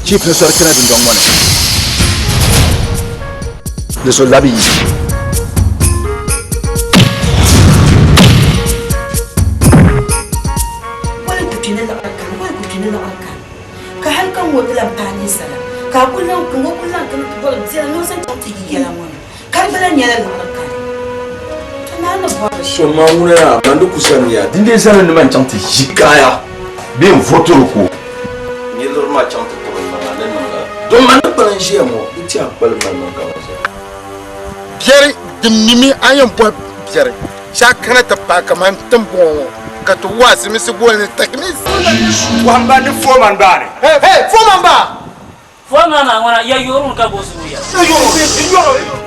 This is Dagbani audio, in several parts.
Chief ni sɔri kpɛna dundɔŋ ŋɔ ni. Di so labi yi. Wali ku kpi ni liɣiri kani, wali ku kpi ni liɣiri kani. Ka hali ka ŋɔ ti lahi paai ninsala, ka a kuli lahi, ka ŋɔ kuli lahi kana ti bɔri biɛla ni o zaŋ chaŋ ti yi yɛla ŋɔ ni, ka di gba lahi nyɛla liɣiri kani. To naa ni bɔri shɛm. To maa ŋuna yaa, man di ku zani ya. Dindee zani ni man chaŋ ti ʒi kaaya bee n-vɔri ko. Niriba maa chaŋ ti tibi n maŋa ni niŋ lala. Don man ni kpalim ʒiya ŋɔ, di ti a kpalim mali maŋ kaman zaa. Biɛri din mimi a yɛn bɔhi biɛri shee a kana ti paai kamani tiŋbɔŋɔ ŋɔ ka ti waasi misi gooni ni takmis. Wamba ni foreman baani. Hey, hey, foreman ba! Foreman maa ŋuna ya yoori ka bo zuɣu ya.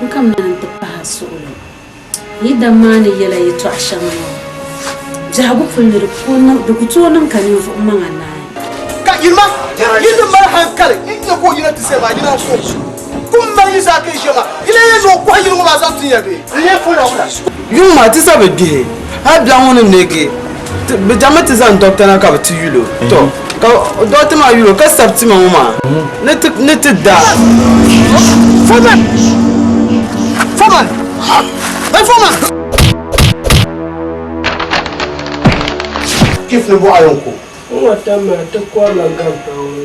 N kamina ni n ti pahi a suɣulo. Yi dam maa ni yɛla yɛtɔɣ shɛŋa ŋɔ, biɛhigu puli ni di ku tooi niŋ ka ninvuɣ maŋa naai. Ka yirima, yi ni mali hankali n-nya ka o yina ti zaya maa, yina n-so kum mali yi zaa ka yi ʒiya maa, yi lee yɛn ni o kɔhi yili ŋɔ maa zaŋ tin ya bee? Yuŋ maa ti sa bi gbihi, hal biɛɣu ŋɔ ni neegi bɛ chaŋmi ti zaŋ dɔkta na ka bɛ ti yul o. Tɔ! Ka dɔkta maa yul o ka sabi tima ŋɔ maa ni ti da. Foreman! Foreman! Hey, foreman! Chief ni bɔɣa yɛn ko. N ŋɔ tam maa ti kɔrila gampaŋ ni.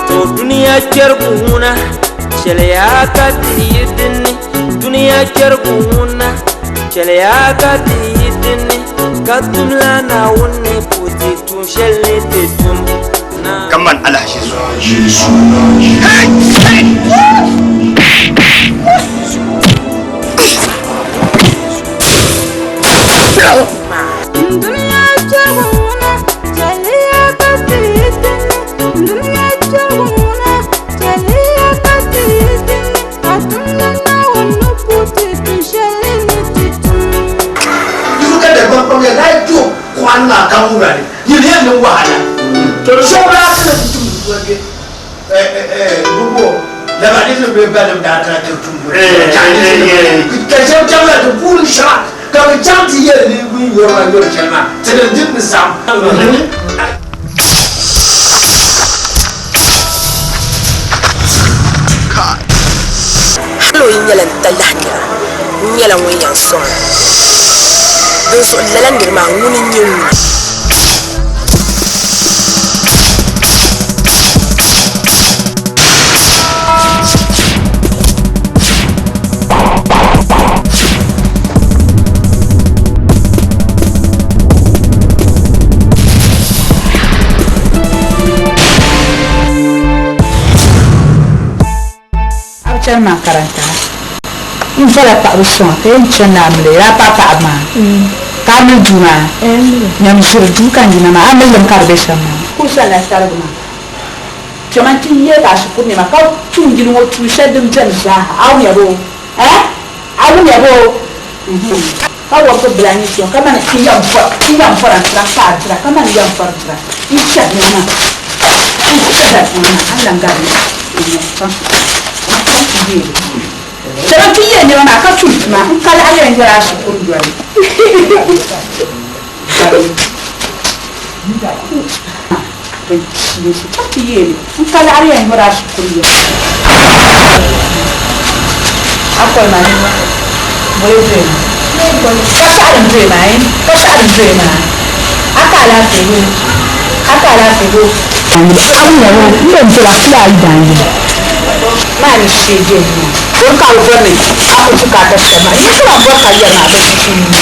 To dunia kpɛrigu ŋuna, chɛliya ka ti yi dinni. Dunia kpɛrigu ŋuna, chɛliya ka ti yi dinni. Ka tumla Naawuni ni puhi ti tuun shɛli ni ti tum. Kaman alahichi zuɣu. Ka bɛ chaŋ ti yɛli ni bɛ yɔrila yɔri shɛli maa, tinim din ni saɣim. Hal o yi nyɛla n talahi nira, n nyɛla ŋun yɛn sɔŋ o. Dinzuɣu lala nir maa ŋuni n-nyɛ ŋuna? A bi chani makaranta n vola paɣaba soŋa ka yɛn chani ni a mili a paɣa paɣaba maa ka a mili duu maa nyam ʒiri duu ka n yina maa a mili li mi ka di be shɛm maa. Kuɣu shɛli la sarigi maa kpɛma nti yeegi a shikuru nɛma ka tum yili ŋɔ tuun shɛli din beni zaaha a wumya boo eh a wumya boo mhm ka wɔbigi bila n-yi sɔŋ ka mani n yɛn bɔri n yɛn bɔra n-tira ka a dira ka mani yɛn bɔri dira n chɛri nɛma maa n chɛri nɛma maa a ni lan gari ni n chaŋ ti yeegi kpɛma nti yeegi nɛma maa ka tum tuma n ka laɣiri yɛn yɔri a shikuru yoli. N ka laɣiri yɛn yɔri a shikuru yoli. A koli maa ni boli doya maa ka shɛɣu din doya maa ka shɛɣu din doya maa a ka alaafee bee a ka alaafee bee maa ni shee bɛ ni maa o ka bi bɔri ni a ku bukaata shɛli maa yi ku lahi bɔri ka yɛri maa bɛ sunsuuni.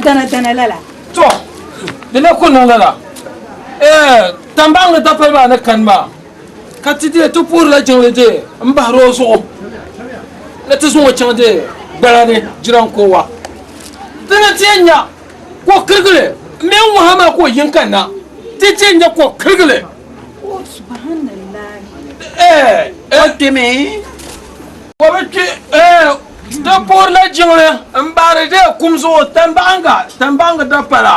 Dana dana lala. To, di na ku niŋ lala. Eh, tambaŋ ni dapali maa ni kani maa, ka ti dee ti puhirila jiŋli dee m-bahiri o zuɣu ni ti zaŋ o chaŋ dee gbala ni jirankowa. Ti ni ti yɛn nya ka o kirigili m mini ŋɔha maa ka o yiŋ kanna. Ti ti yɛn nya ka o kirigili. Oh, subhanallah. Eh, eh. O kpimi. O bi kpi, eh, ti puhirila jiŋli m-bahiri dee kum zuɣu tambaɣiŋga, tambaɣiŋga dapala.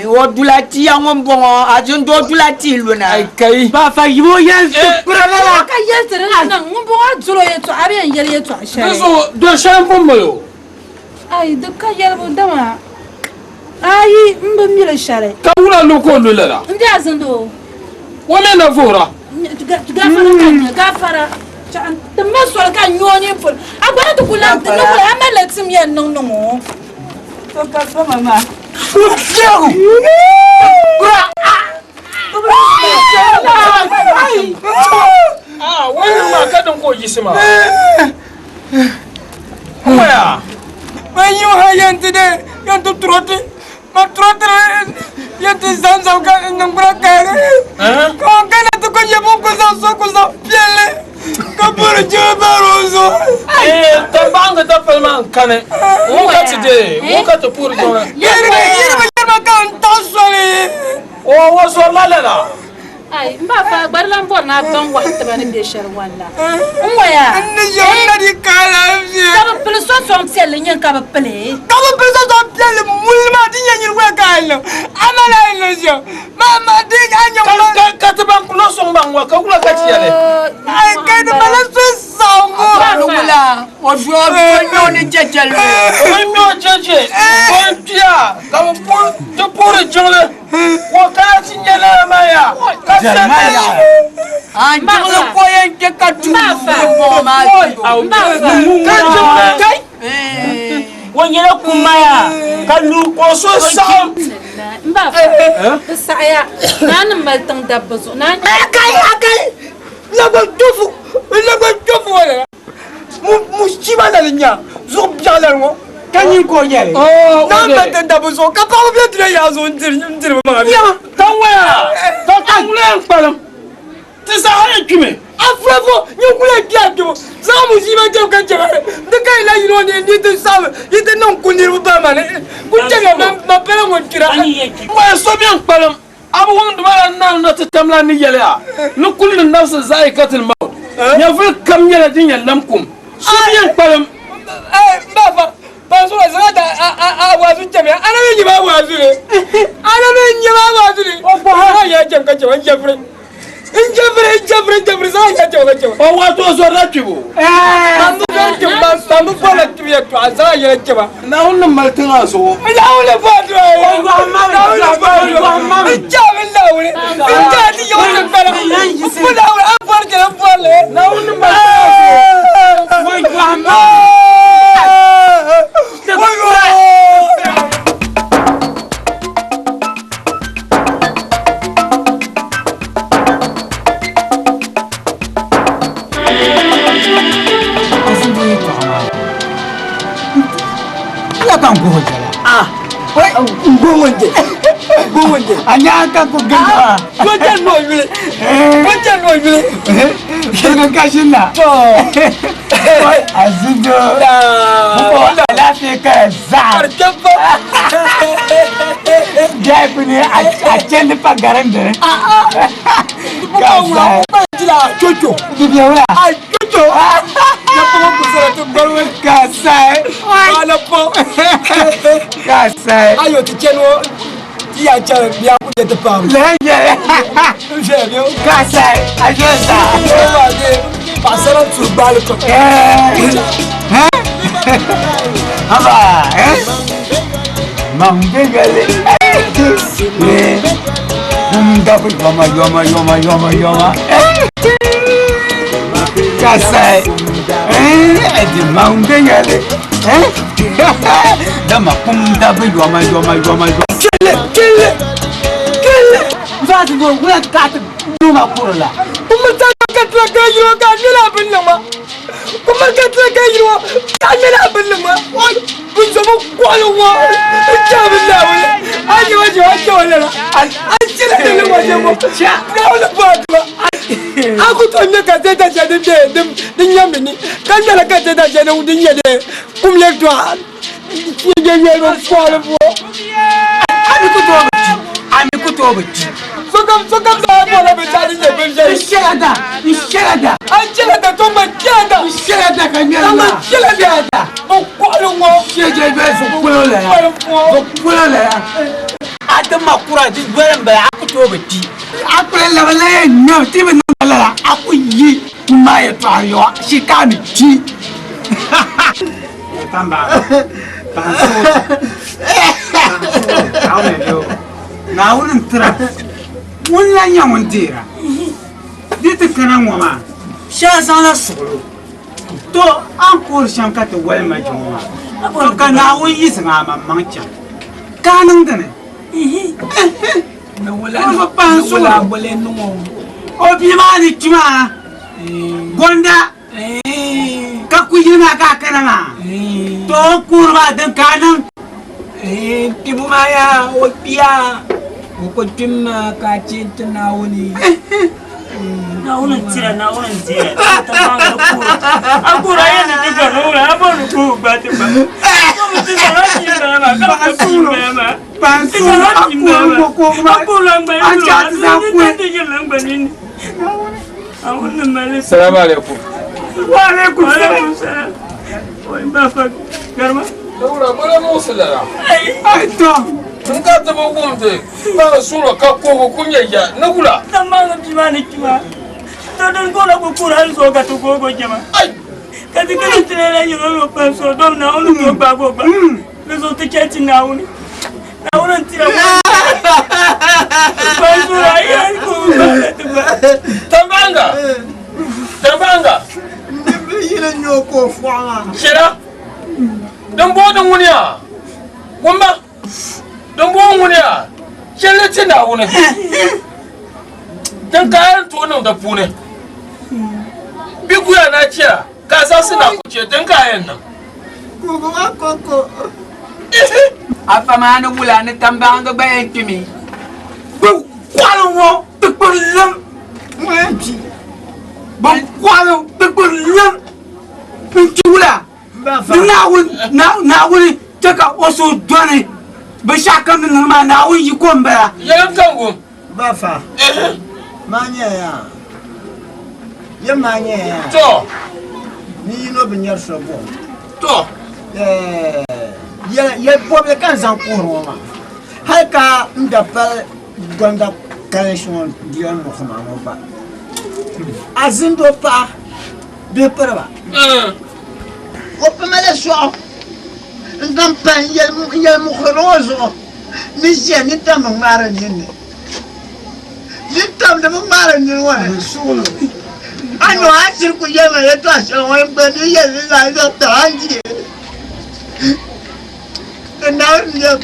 O dula tia ŋun bɔŋɔ, a zindoo dula tia luna. Ai kai. Baafa yibo yɛn ti kpira lala. Ka yɛli ti di niŋ ŋun bɔŋɔ a dolo yɛltɔɣa, a bi yɛn yɛli yɛltɔɣa shɛli. Di zuɣu doli shɛli m-pun mali o. Ai, di ka yɛlibu dama ayi m bi mi li shɛli. Ka wula lu ka o lu lala? N di a zindoo. O mi na vuhira. Gafara ka n nya, gafara. Ti ma soli ka n nya o nini polo. A gba ni ti ku lan ti ni kuli a malila tim yɛn niŋ niŋ o. To ka soma maa. Ah, wani maa ka din ka o yiɣisi maa. Waya. Ma yi ha yɛn ti de yɛn ti turoti ma turoti yɛn ti zamzam ka niŋgbura kaari ka o kana ti ko yɛ bin ku zaŋ so ku zaŋ piɛlli ka bori jɛma baari o zuɣu. Tambaɣinga dapali maa n kani ŋun ka ti dee ŋun ka ti puhiri jiŋli. Yirima yirima yirima ka n taɣi soli. O o zɔrila lala. Ai, n ba fa gba di lan bɔri ni a baŋ wahu tiba ni be shɛli wani la. N waya. N ni yɛm na di ka alaafee. Ka bɛ pili so sɔŋ piɛlli nyɛ ka bɛ pili. Ka bɛ pili so sɔŋ piɛlli muli maa di nyɛ nyini waya ka a niŋ. A ma la yi niŋ shɛm. Ma ma di a nyɛ Ka ka ka ti ban kulo sɔŋ baŋ wa ka wula ka ti yɛli. Ai ka di mala so saɣiŋgu. Wula o doo o nyɛ o ni jɛjɛ li. O nyɛ o jɛjɛ o n kpiya ka bɛ puhi ti puhiri jiŋli. O kana ti nyɛ lala maa ya ka Jeremiah. An jiŋli ko yɛn kpe ka tuuli bɔŋɔ maa Ka jiŋli. O nyɛla kumaya ka lu ka o so saɣim. N ba fa, bɛ saɣiya naa ni mali tiŋ dabba zuɣu naa. Akai akai lagba tofu lagba tofu wala mu shiba na nya zuɣu biɛɣu lari ŋɔ ka nyin ka o nyɛli naa mali tiŋ dabba zuɣu ka paɣaba bɛ dina yaa zuɣu n diri bi maŋa Ka waya ka ka ŋuna yɛn kpalim ti zaa yɛn kpimi. Afurafo nyin kuli yɛn kpɛri kpɛbu zaŋ mu shiba chɛbu ka chɛba di ka yi la yino ni ni ti saɣim yi ti niŋ ku niriba ba ma ni ku chɛmiya ma pala ŋun kpira. Waya so bɛn kpalim a bi wumdi ma la naŋ na ti tam la ni yɛli a ni kulli nafsin zaikatil maut nyɛvuli kam nyɛla din yɛn lam kum so bɛn kpalim. N ba fa Ba so zaŋ ta a waazu chɛmiya ana mi nyɛ ma waazu ni ana mi nyɛ ma waazu ni o gba ha ya chɛm ka chɛma n chɛfiri. N jabiri n jabiri n jabiri zaŋ ya chɛba ka chɛba. O wato o zɔrila kpibu. Ban bi zɔri kpibu ban ban bi bɔrila kpibu yɛltɔɣa zaŋ yɛla chɛba. Naawuni ni mali tiŋa zuɣu. Naawuni bɔri tuma ye. Naawuni bɔri tuma. N chɛmi Naawuni. N chɛ ti yɛɣi ni bala. N ku Naawuni a bɔri chɛla n bɔri li. Naawuni ni mali tiŋa zuɣu. Ayo ti chɛni o ti yaa chɛni bia ku jɛ ti paam. Paɣasara n turi gbaali tɔ. Naawuni n-tira ŋun la nyɛ ŋun deera di ti kana ŋɔ maa shɛli zaŋla suɣulo to a ni kuhiri shɛm ka ti wali ma jiŋɔ maa to ka Naawuni yi zaŋ a maŋmaŋ chaŋ ka a niŋdi ni o bi pahi suɣulo o bia maa ni kpi maa gonda ka ku yili maa ka a kana maa to o ni kuhiri maa din ka a niŋ Kpibu maa yaa o kpiya o ku kpim maa ka a chɛ ti Naawuni. Naawuni n-tira Naawuni n-deera a kuhiri a yɛn ni ti gari wula a bɔri ni kuhi gba ti ba ti zaŋ a bia bala maa ka a bia bala maa ti zaŋ a bia bala maa a kuhiri la ŋmani a ti yiri la ŋmani ni Naawuni mali Salamu alaikum. Wa alaikum salam. Wai ba fa garma. Daura mala musu lala. Ai to. N ka ti bi wumdi paɣa suɣulo ka kuhigu ku nyɛ ya ni wula. Tamma ŋa bia maa ni kpi maa. To din ka o na ku kuri hali zuɣu ka ti goog o jɛma. Ka ti kana ti leela yɛl o ni o pahi suɣulo dom Naawuni ni tooi gbaag o gba. Di zuɣu ti chɛ ti Naawuni. Naawuni n-tira pahi suɣulo a yɛn kuhi gbaag ti gba. Tambaŋga! Tambaŋga! Yili n-nyɛ o ka o fɔɣi maa. Chɛla! Dimbɔŋɔ di ŋuniya? Wumba! Dimbɔŋɔ ŋuniya? Chɛli ti Naawuni. Din ka a ni tooi niŋ di puuni. Bɛ guya ni a chɛ a, ka a zaɣisi ni a ku chɛ, din ka a yɛn niŋ. Afa maa ni wula ni tambaŋga gba yɛn kpimi. Bɛ kɔɣili ŋɔ ti kpiri lim. Ŋɔ yɛn kpi. Bɛ kɔɣili ti kpiri lim n-kpi wula. Ni Naawuni chɛ ka o suhu dɔni binshɛɣukam ni niŋ maa, Naawuni yiko m-bala. Yɛlim kaŋgum. Bafa, maa nyɛya yaa. Yɛm maa nyɛya yaa. To. Ni yino bi nyari so buɣim. To. Yɛl bɔbili ka n zaŋ kuhiri ŋɔ maa. Hal ka n da pali gonda. kalinsi ŋɔ yɛli muɣisima ŋɔ gba. A zindoo paɣa bee piriba? O pamala sɔɣu n-zaŋ pa n-yɛli muɣisiri ŋɔ zuɣu ni ʒiya nintam bi ŋmaari n ninni. Nintam di bi ŋmaari n nini ŋɔ ni. A nyo a shiri ku yɛli ma yɛtɔɣ shɛli ŋɔ n gba ni yɛli li zaa zaŋ tab a ni di. Ni Naawuni ni yɛn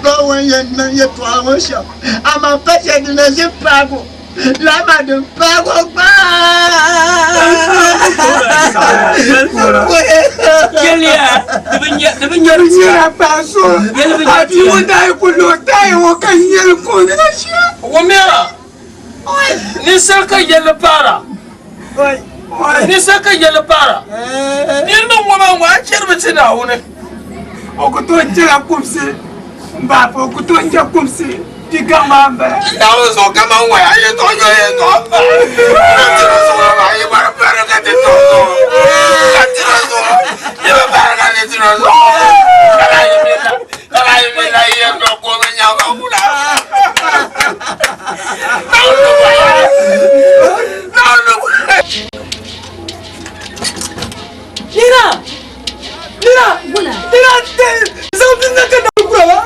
baŋ o ni yɛn niŋ yɛtɔɣa ŋɔ shɛm, amaa pa shɛli din na ʒi paag o, lala maa din paag o gba. Ninsal ka yɛlli paara. Ninsal ka yɛlli paara. Niriba ŋɔ maa ŋɔ a chɛri bi ti Naawuni. O ku tooi chɛla kumsi m-bahi o ku tooi chɛ kumsi di gaŋ maa m-bala. Naawuni zuɣu kaman waya yɛtɔɣa nyɔri yɛtɔɣa pahi. Ka tiri zuɣu maa yi bɔri bari ka ti tɔɣi zuɣu. Ka tiri zuɣu yi bi bari ka ti tiri zuɣu. Ka lahi yi mi la ka lahi yi mi la yi yɛn tɔɣi ka o bi nyaŋ ka wula. Naawuni ni bɔri Naawuni ni bɔri. Nina! Nina! Nina! Zaŋ binna ka dam kura ba!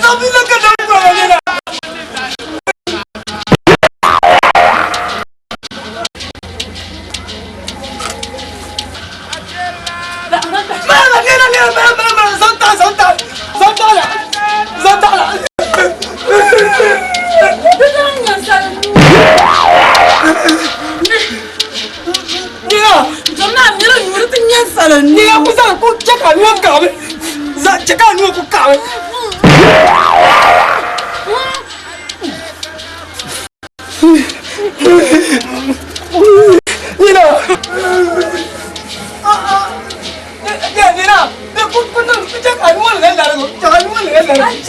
Zaŋ binna ka dam kura ba nina! Mama, nina, nina, mama, mama, zaŋ taɣi, zaŋ taɣi, zaŋ taɣi la, zaŋ taɣi la. Nina! Nina ku zaŋ ku chɛ ka nua kaɣimi, zaŋ chɛ ka nua ku kaɣimi. Nina! Nina! Ku ku ku chɛ ka nua ni larigu, chɛ ka nua ni larigu.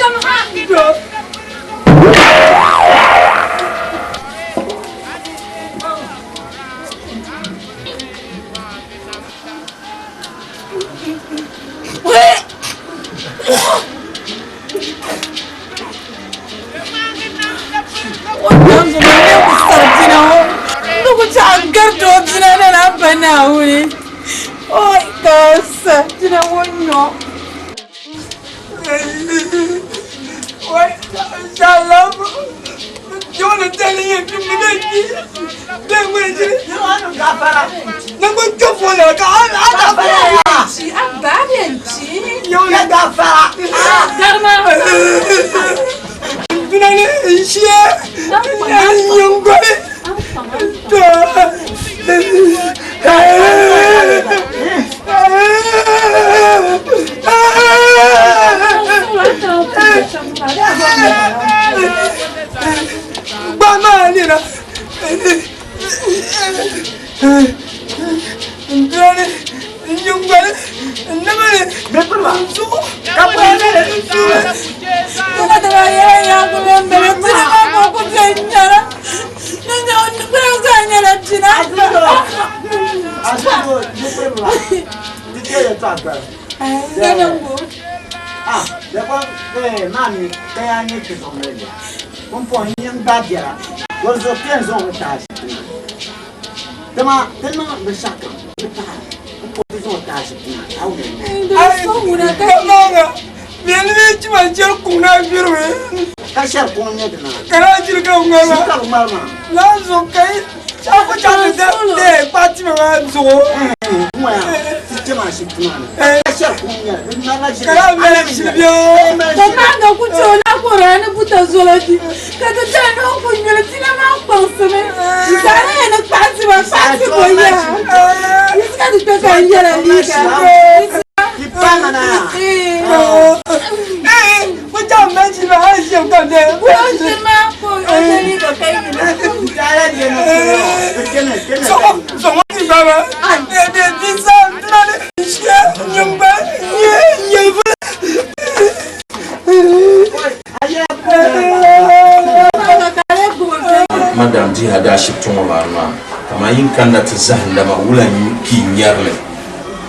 Madam dihi a daa shibiti ŋɔ maa ni maa kaman yin kanna ti zahinda ma wula n-ki nyari li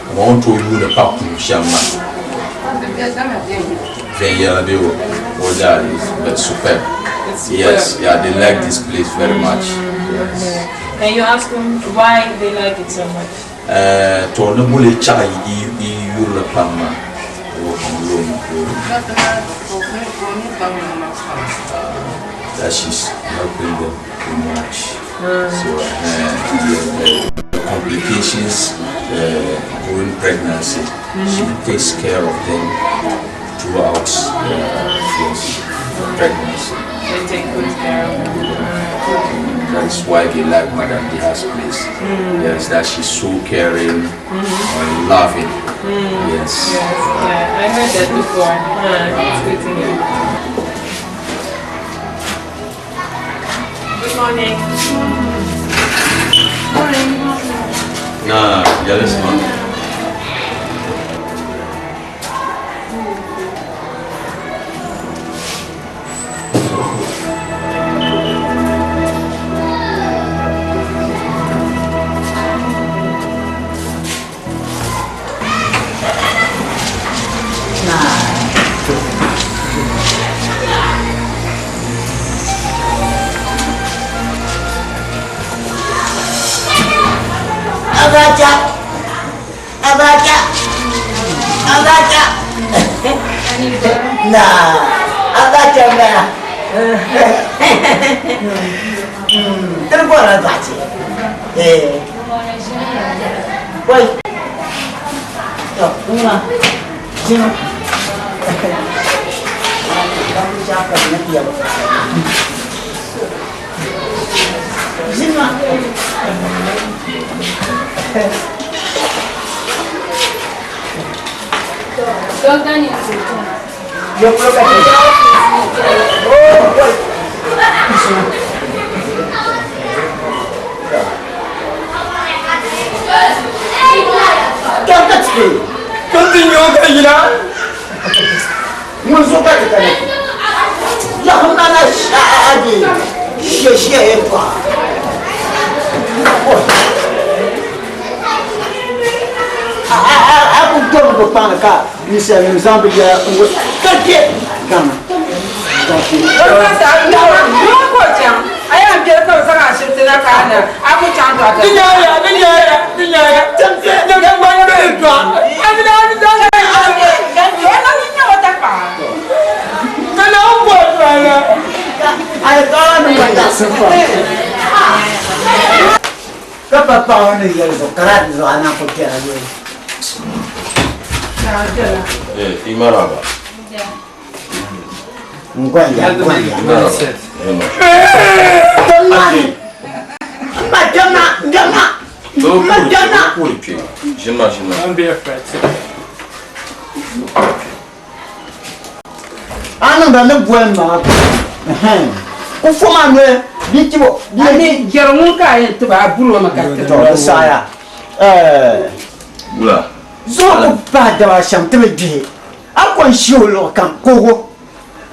kaman o ni tooi yuuni pa kum shɛm maa viɛnyɛla be o daadiifu but superb. It's Yes, yeah, they like this place very much. Yes. Can you ask them why they like it so much? To ni boli chaɣi yi yurili pam maa, that she's helping them too much. So the complications during pregnancy, she takes care of them throughout the pregnancy. They take good care of them. That's why they like Madame Diha's place. Yes, that she's so caring and loving. Yes. Yes, yeah, I heard that before. It's good to hear. Good morning. Morning. Nah, yeah, let's not. Abacha! Abacha! Abacha! Na, abacha na. Tini bɔrila dɔɣite. Eh. Wai. To, ŋuna. Jino. Jino. Ŋun zo ka ti kana kpe. Yahundana shaabi shɛshɛ yɛltɔɣa. A ku dɔbi bi kpaŋ ka ninsalinim zaŋ bi yɛla n-gu ka kpe Ghana. Ka pa paɣa ni yɛli zuɣu ka daa zuɣu a naan ku kpɛra yoli. Eh, marhaba. Ngoja, ngoja. Jamani. Majama, jama. Majama. Jima, jima. Don't be afraid. A niŋda ni boli maa ku fo maa noli bia chibo. Ani jɛri ŋun ka a yɛn tiba a buri o mi ka ti. To di saɣaya. Wula. Zuɣu ku pahi daba shɛm ti bi gbihi a ko n-shi o luɣi kam kogo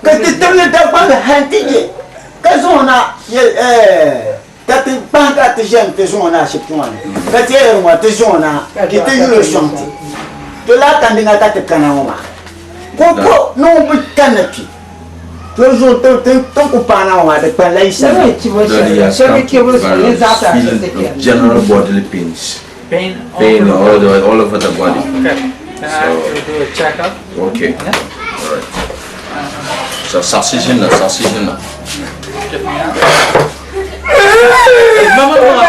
ka ti tibili Dagbanli hali nti je ka zaŋ o na ka ti kpahi ka ti ʒe nti zaŋ o na ashibiti ŋɔ ni ka ti yɛli ŋɔ ti zaŋ o na ki ti yuli o sɔŋ ti to laa kandiŋa ka ti kana ŋɔ maa ka o ko ni ŋun bi kanna kpi to zuɣu ti ti ku paai na ŋɔ maa di kpanila yi sani. Daddy has come to various feeling of general bodily pains. Pain all Pain over. all over the body. Okay. Then I have to do a checkup. Okay. Yeah. All right. So sausage na, sausage na. Get me out. Mama, mama.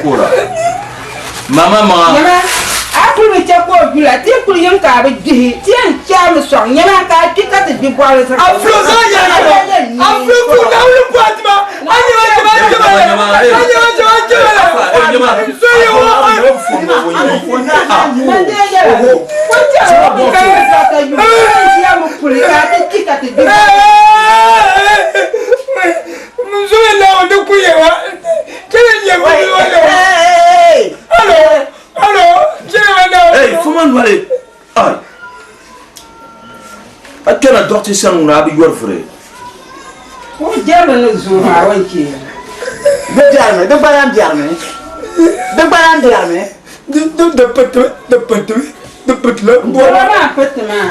Kura, mama. Mama, Nyɛma a kuli bi chɛ ka o yula ti kuli yiŋ ka a bi gbihi ti yɛn chɛmi sɔŋ nyɛma ka a kpi ka ti gbi bɔɣili A fulo zaŋ yɛla a fulo ku nawuli bɔtuma a nyɛma jama jama la a nyɛma jama jama la so ye wa muso ye la o ku ye wa kele ɲɛ ko wa alo alo kele wa na. Hey, fuma nwale. Ay. A kpɛna dɔɣite sani ŋuna a bi yɔri furi. O jɛrimi ni zuɣu maa o ni chɛ. Di biɛrimi, di gba lan biɛrimi, di gba lan biɛrimi. Di di pitimi, di pitimi, di pitila. Dɔba maa piti maa.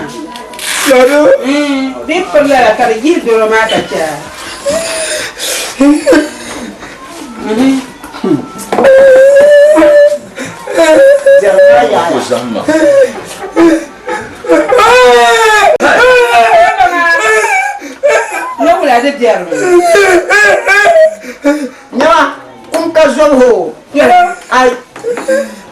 Di piri lala ka di yihi doro maa ka chɛ a. Nyɛ wula di biɛrimi. Nyɛma kum ka zobu ho. Ai.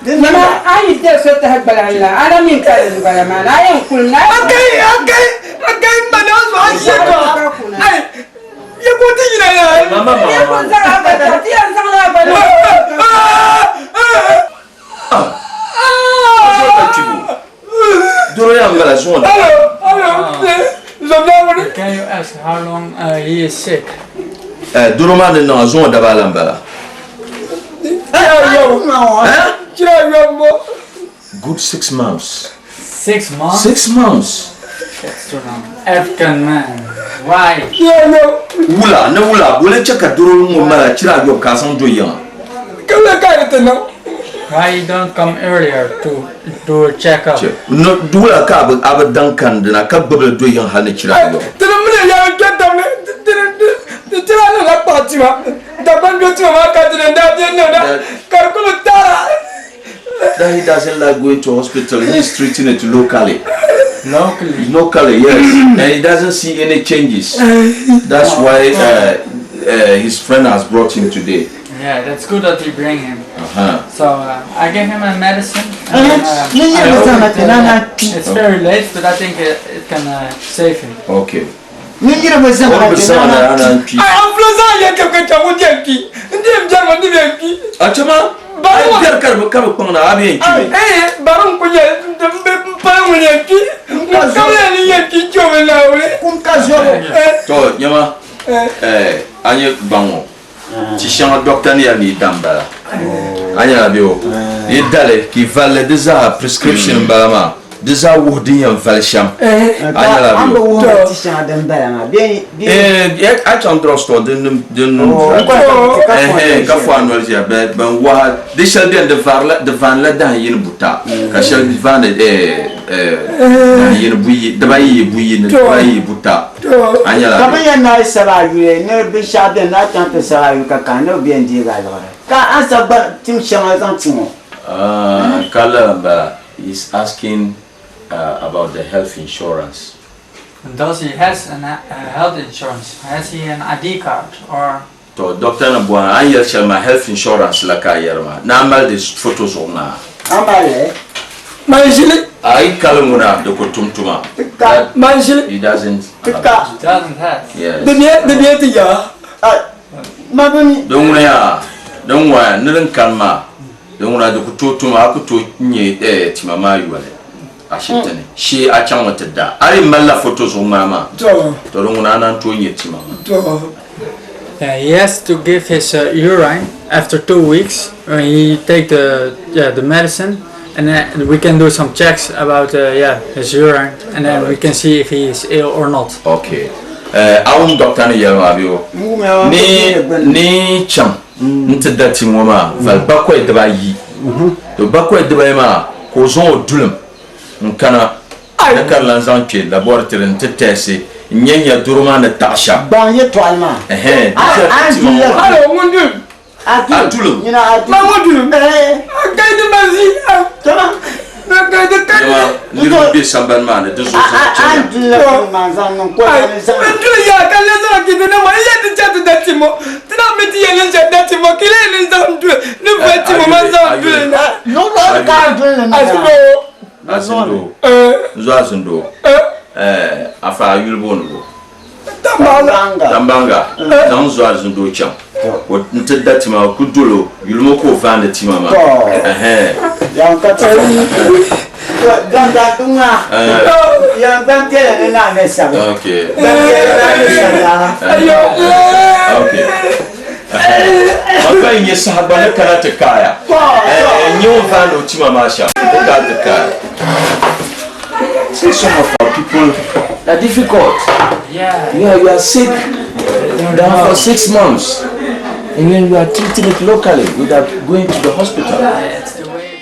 Nyɛma a yi diri so tahi gbalaŋ la a na mi ka di bala maa na a yɛn kuli na. Akai akai akai mana zo a she to. Ai. Ye ko ti yina ya. Mama mama. Ye ko zaŋ a gba ti yɛn zaŋ la a gba. Doro yaa n-bala zuŋɔ ni. Can you ask how long he is sick? Eh, doro maa ni niŋ a zuŋɔ daba ala m-bala. Good 6 months. 6 months? 6 months. That's too long. African man. Why? Wula ni wula bole chɛ ka doro ŋɔ mala chira ayɔbu ka a zaŋ do yiŋa. Why you don't come earlier to do a checkup? No, wula ka a bi daŋ kandina ka gbubili do yiŋ hali ni chira ayɔbu. Tini mini ya kpe tamni tira ni la kpaɣa tima Dagban do tima maa ka tini daa bɛ niŋda ka di kuli tara. That he doesn't like going to hospital. He's treating it locally. Locally? Locally, yes. And he doesn't see any changes. That's why his friend has brought him today. Yeah, that's good that you bring him. So I give him a medicine. And then, yeah, I hope yeah, yeah. it's very late, but I think it can save him. Okay. Ni yiri bi zaŋ O bi zaŋ na ana n kpi. Ai an fulo zaŋ yɛ kɛ ka chɛ ŋun yɛn kpi n di n biɛri ŋun di yɛn kpi. A chama Bari a biɛri ka bi kpaŋ na a bi yɛn kpi mi. Ee bari n ku nyɛ n bɛ n pali ŋun yɛn kpi n kam yɛn ni yɛn kpi n chɛ o mi naawuni. Kum ka zobu. To nyɛma a nyɛ gbaŋ ŋɔ ti shɛŋa dɔkta ni yɛli ni yi da n bala a nyɛla bɛ o yi dali ka i valli di zaa prescription n bala maa di zaa wuhi din yɛn vali shɛm a nyɛla An bɛ bi o wuhi ti shɛŋa din bala maa. Bɛ Eh, a chaŋ drugstore din nim Oh, ka fɔ eh, ka fɔ a noli ʒiya bɛ ban waha di shɛli bɛni di varila di vaanila dahin yini buta ka shɛli vaani dahin yini buyi dibayi yi buyi ni dibayi yi buta a nyɛla Ka bi yɛn naai sabi a yuli ni binshɛɣu bɛni ni a chaŋ ti sabi a yuli ka kahi ni bi yɛn deegi a liɣiri ka a sabi gba tim shɛŋa zaŋ ti ŋɔ. Ka lala n bala, he's asking about the health insurance. Does he has an health insurance? Has he an ID card or? To doctor ni bɔhi a ni yɛli shɛli maa health insurance la ka a yɛri maa ni a mali di photo zuɣu maa. A mali. Man ʒili. A yi kali ŋuna di ku tum tuma. Man ʒili. He doesn't Ti have ka. it. He doesn't have. Yes. Di bɛ di bɛ ti yaa. Ma bi mi. Din ŋuna yaa din ŋɔya ni din kani maa din ŋuna di ku tooi tuma a ku tooi nyɛ tima maa yoli ashibiti ni shee a chaŋmi ti da a yi malila photo zuɣu ŋmaa maa To. to din ŋuna a naan tooi nyɛ tima maa. To. Yeah, he has to give his urine after 2 weeks when he take the yeah the medicine, and then we can do some checks about yeah, his urine, and then we can see if he is ill or not. Okay. A wum doctor ni yɛli maa bɛ o ni chaŋ n ti da ti ŋɔ maa vali bakɔi dibaayi to bakɔi dibayi maa ka o zaŋ o dulim n kana ni ka di lan zaŋ kpe laboratory n ti tɛsi n nyɛ nya doro maa ni taɣa shɛm. Gbaŋ yɛltɔɣali maa. Ɛhɛn. A Di tima ŋɔ maa. Alo ŋun dun. A dulim. Nyina a Ma ŋun dun. A kai di ma zi. Tama. Na kai di kai. Nyɛma niriba bɛ sambani maa ni di zuɣu zaŋ A chɛnya. duli la maa zaŋ niŋ ko ni zaŋ. N duli yaa ka le zaŋ kiti ni ma iya ti chɛ ti da timo ti na mi ti yɛn ni chɛ da timo ki le ni zaŋ duli ni va timo ma zaŋ duli na. No no ka duli ni na. Asindo. Azindoo. N zo Azindoo. Afa a yuli booni bo. Tambanga. Tambanga. Zaŋ zo Azindoo chaŋ. Ko n ti da tima ku dolo yulimo ka o vaandi tima maa. To. Ɛhɛn. Yan ka ti. Dan dan tunga. Yan dan tele ni na ne sabi. Okay. Dan tele na ne sabi. Ayo. Okay. Afa n nyɛ saha gba ni kana ti kaaya. N nyɛ o vaandi o tima maa shɛm. O ka ti kaaya. See, some of our people are difficult. Yeah, you are sick down for 6 months. And then you are treating it locally without going to the hospital. It's the way.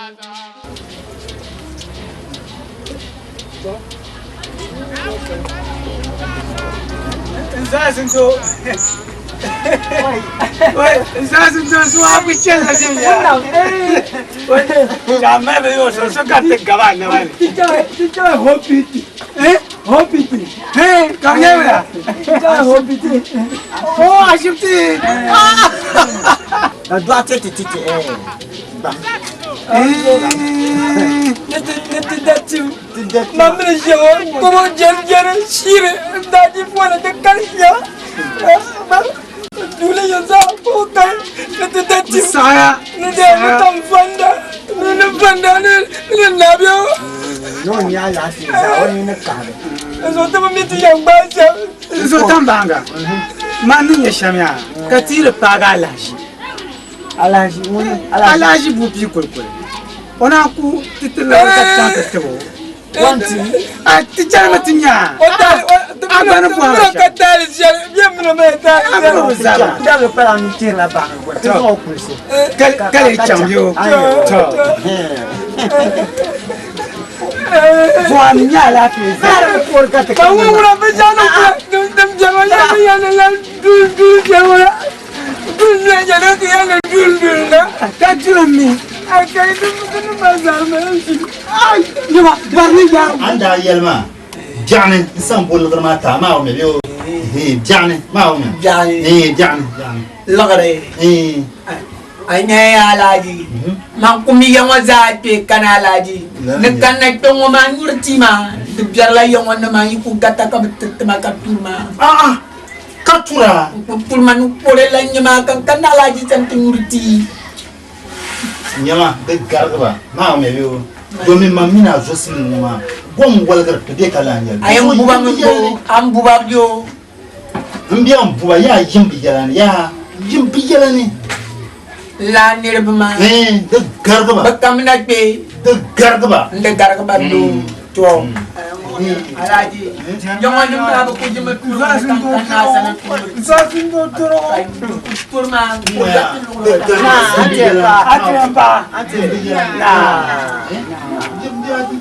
Ka dɔɣite ti ti ti gba. Ni ti da tim ma mini ʒiya ŋɔ kobo jɛri jɛri shiri n daa di fɔli di kali shia duuli yɛn zaa ka o kali ni ti da tim ni de ni tam fanda ni ni fanda ni ni nabia Ni o nya alaafee zaa o nini kahili. n zo ti bi mi ti yɛn gbaai shɛm N zo tambaŋga man ni nyɛ shɛm yaa ka ti yi di paagi alahiʒi. Alahiʒi ŋuni? Alahiʒi buu pii kulikuli. O naan ku ti ti liɣiri ka chaŋ ti tib o. A ti chanimi ti nya a. A gba ni bɔhiri shɛm. Ka taali shɛli bɛ mini mi taali A gba bi zaba. Dabili kpala n tirila baɣa ti zaŋ o kulisi. Ka lee chaŋ bɛ o. Tɔ. Bɔhim nya alaafee zaa. Ka ŋun wula bi zaa ni kula din biɛma ya bi ya ni lan duli duli biɛma ya. Duli na ya ni ya ni duli duli na. Ka duli mi. A kai din din ma zaa ma ʒi. Ai, nyama bari ni yaa. An daa yɛli maa biɛɣuni n san bo liɣiri maa ti a maa o mi bee o biɛɣuni maa o mi Biɛɣuni. Biɛɣuni biɛɣuni Liɣiri. A nyaya Alhaji, man ku mi ya ŋɔ zaa kpe kana Alhaji. Ni kanna kpe ŋɔ maa nyuri tii maa, di biɛrila ya ŋɔ nima yi ku gata ka bi tiriti ma ka turi ma. A'a, ka tura? N ku turi ma ni kore la n-nyɛ maa ka n kanna Alhaji sani ti nyuri tii. Nyama, di garigi ba maa o mi bee o domin man mini a zosimli ŋɔ maa gom waligiri ti be ka lahi nyɛli. A yɛn buba mi bo, a ni buba bɛ o. M bia n buba yaa yim bi yɛla ni yaa yim bi yɛla ni. Laa niriba maa. Ee di garigi ba. Bi kamina kpe. Di garigi ba. N di garigi ba doo to. Alhaji yaŋɔ nim maa bi ku jimi turi ma kan kan naa sani turi. Turi maa ko gati luɣuli.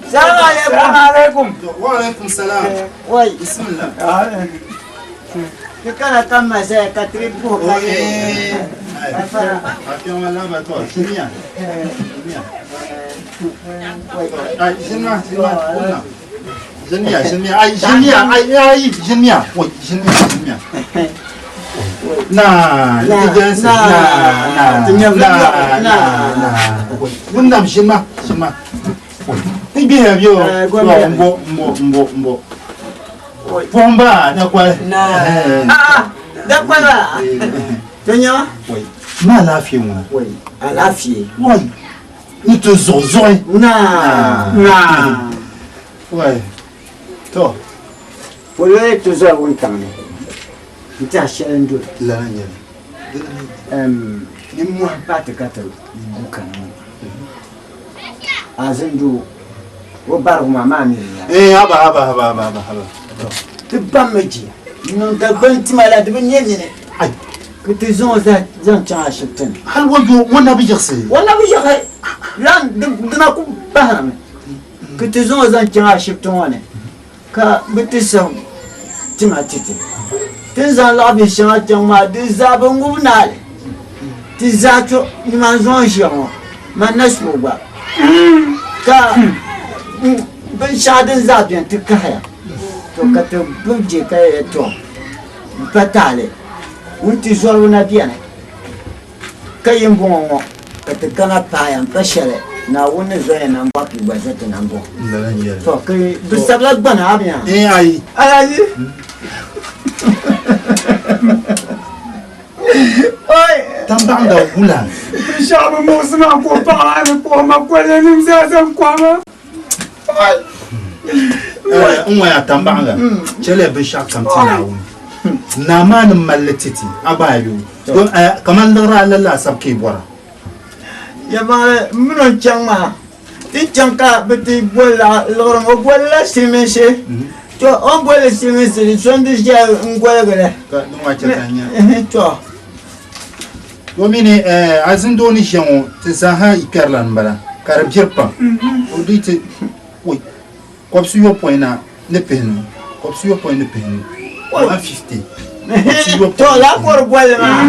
Salaam alaikum. Wa alaikum salam. Wai. Bismillah. Ti kana ka ma zaya ka tiri buhi ka yi. Ʒiniya, ʒiniya, ai, ʒiniya, ai, ai, ʒiniya, wai, ʒiniya, ʒiniya. Na, na, na, na, na, na, na, wundam ʒinima, ʒinima. Ti gbihiya bɛ o, mbo, mbo, mbo, mbo. Pɔhim ba dakwali. Dakwali ba. Ti nya? Ma alaafee ŋuna. Alaafee. Wai, ni ti zuɣu zuɣi. Na. Na. Wai, to. Polo yi ti zɔri wuntaŋ ni n-tɛhi shɛli n-doli. Lala n-nyɛ li. Nimmohi paai ti ka ti gu kana ŋɔ. Azindoo, o barigu maa maa mi di Eh, haba, haba, haba, haba, haba, haba. Ti bam mi jia. Niŋ Dagbaŋ tima la di bi nyɛ nini. Ka ti zaŋ o zaŋ chaŋ ashibiti ni. Hali o yo, o na bi yiɣisi. O na bi yiɣi. Lan dina ku bahirimi. Ka ti zaŋ o zaŋ chaŋ ashibiti ŋɔ ni ka bɛ ti saŋ tima ti ti. Ti ni zaŋ laɣibihi shɛŋa chaŋ maa di zaa bi ŋubi naali. Ti zaa to ni man zaŋ ʒiya ŋɔ man na su o gba ka binshɛɣu din zaa beni ti kahiya to ka ti gbubi je ka yɛli to m-pa taali wuntizɔriba na beni ka yi m-bɔŋɔ ŋɔ ka ti kana paaya m-pa shɛli Naawuni ni zɔya nambɔɣu ka yi gba za ti nambɔɣu to ka bɛ sabila gbana a bɛ nya Ayi. Ayi. Tambaŋda wula. Binshɛɣu bi muɣisi ma ka o paɣa maa ni kpuɣi ma koliya nim zaa zaŋ kɔhi ma. N ŋɔya tambaŋda chɛliya binshɛɣu kam ti Naawuni. Naa maa ni mali li ti ti a gba a yo. Don kaman liɣiri a la laasabu ka yi bɔra. Yɛlimaŋli m mini o n-chaŋ maa ti chaŋ ka bɛ ti boli liɣiri ŋɔ o bolila silimiinsi to o ni boli silimiinsi di so n-di ʒiya n-goligi li. Ka di ŋɔ chɛ ka n nya. To. O mini Azindoo ni ʒiya ŋɔ ti zaaha yi kpɛrila m-bala. Ka di biri pam. O di ti oi kɔbisi yopɔin na ni pihinu, kɔbisi yopɔin ni pihinu, 150. Kɔbisi yopɔin. To la kɔri bolli maa.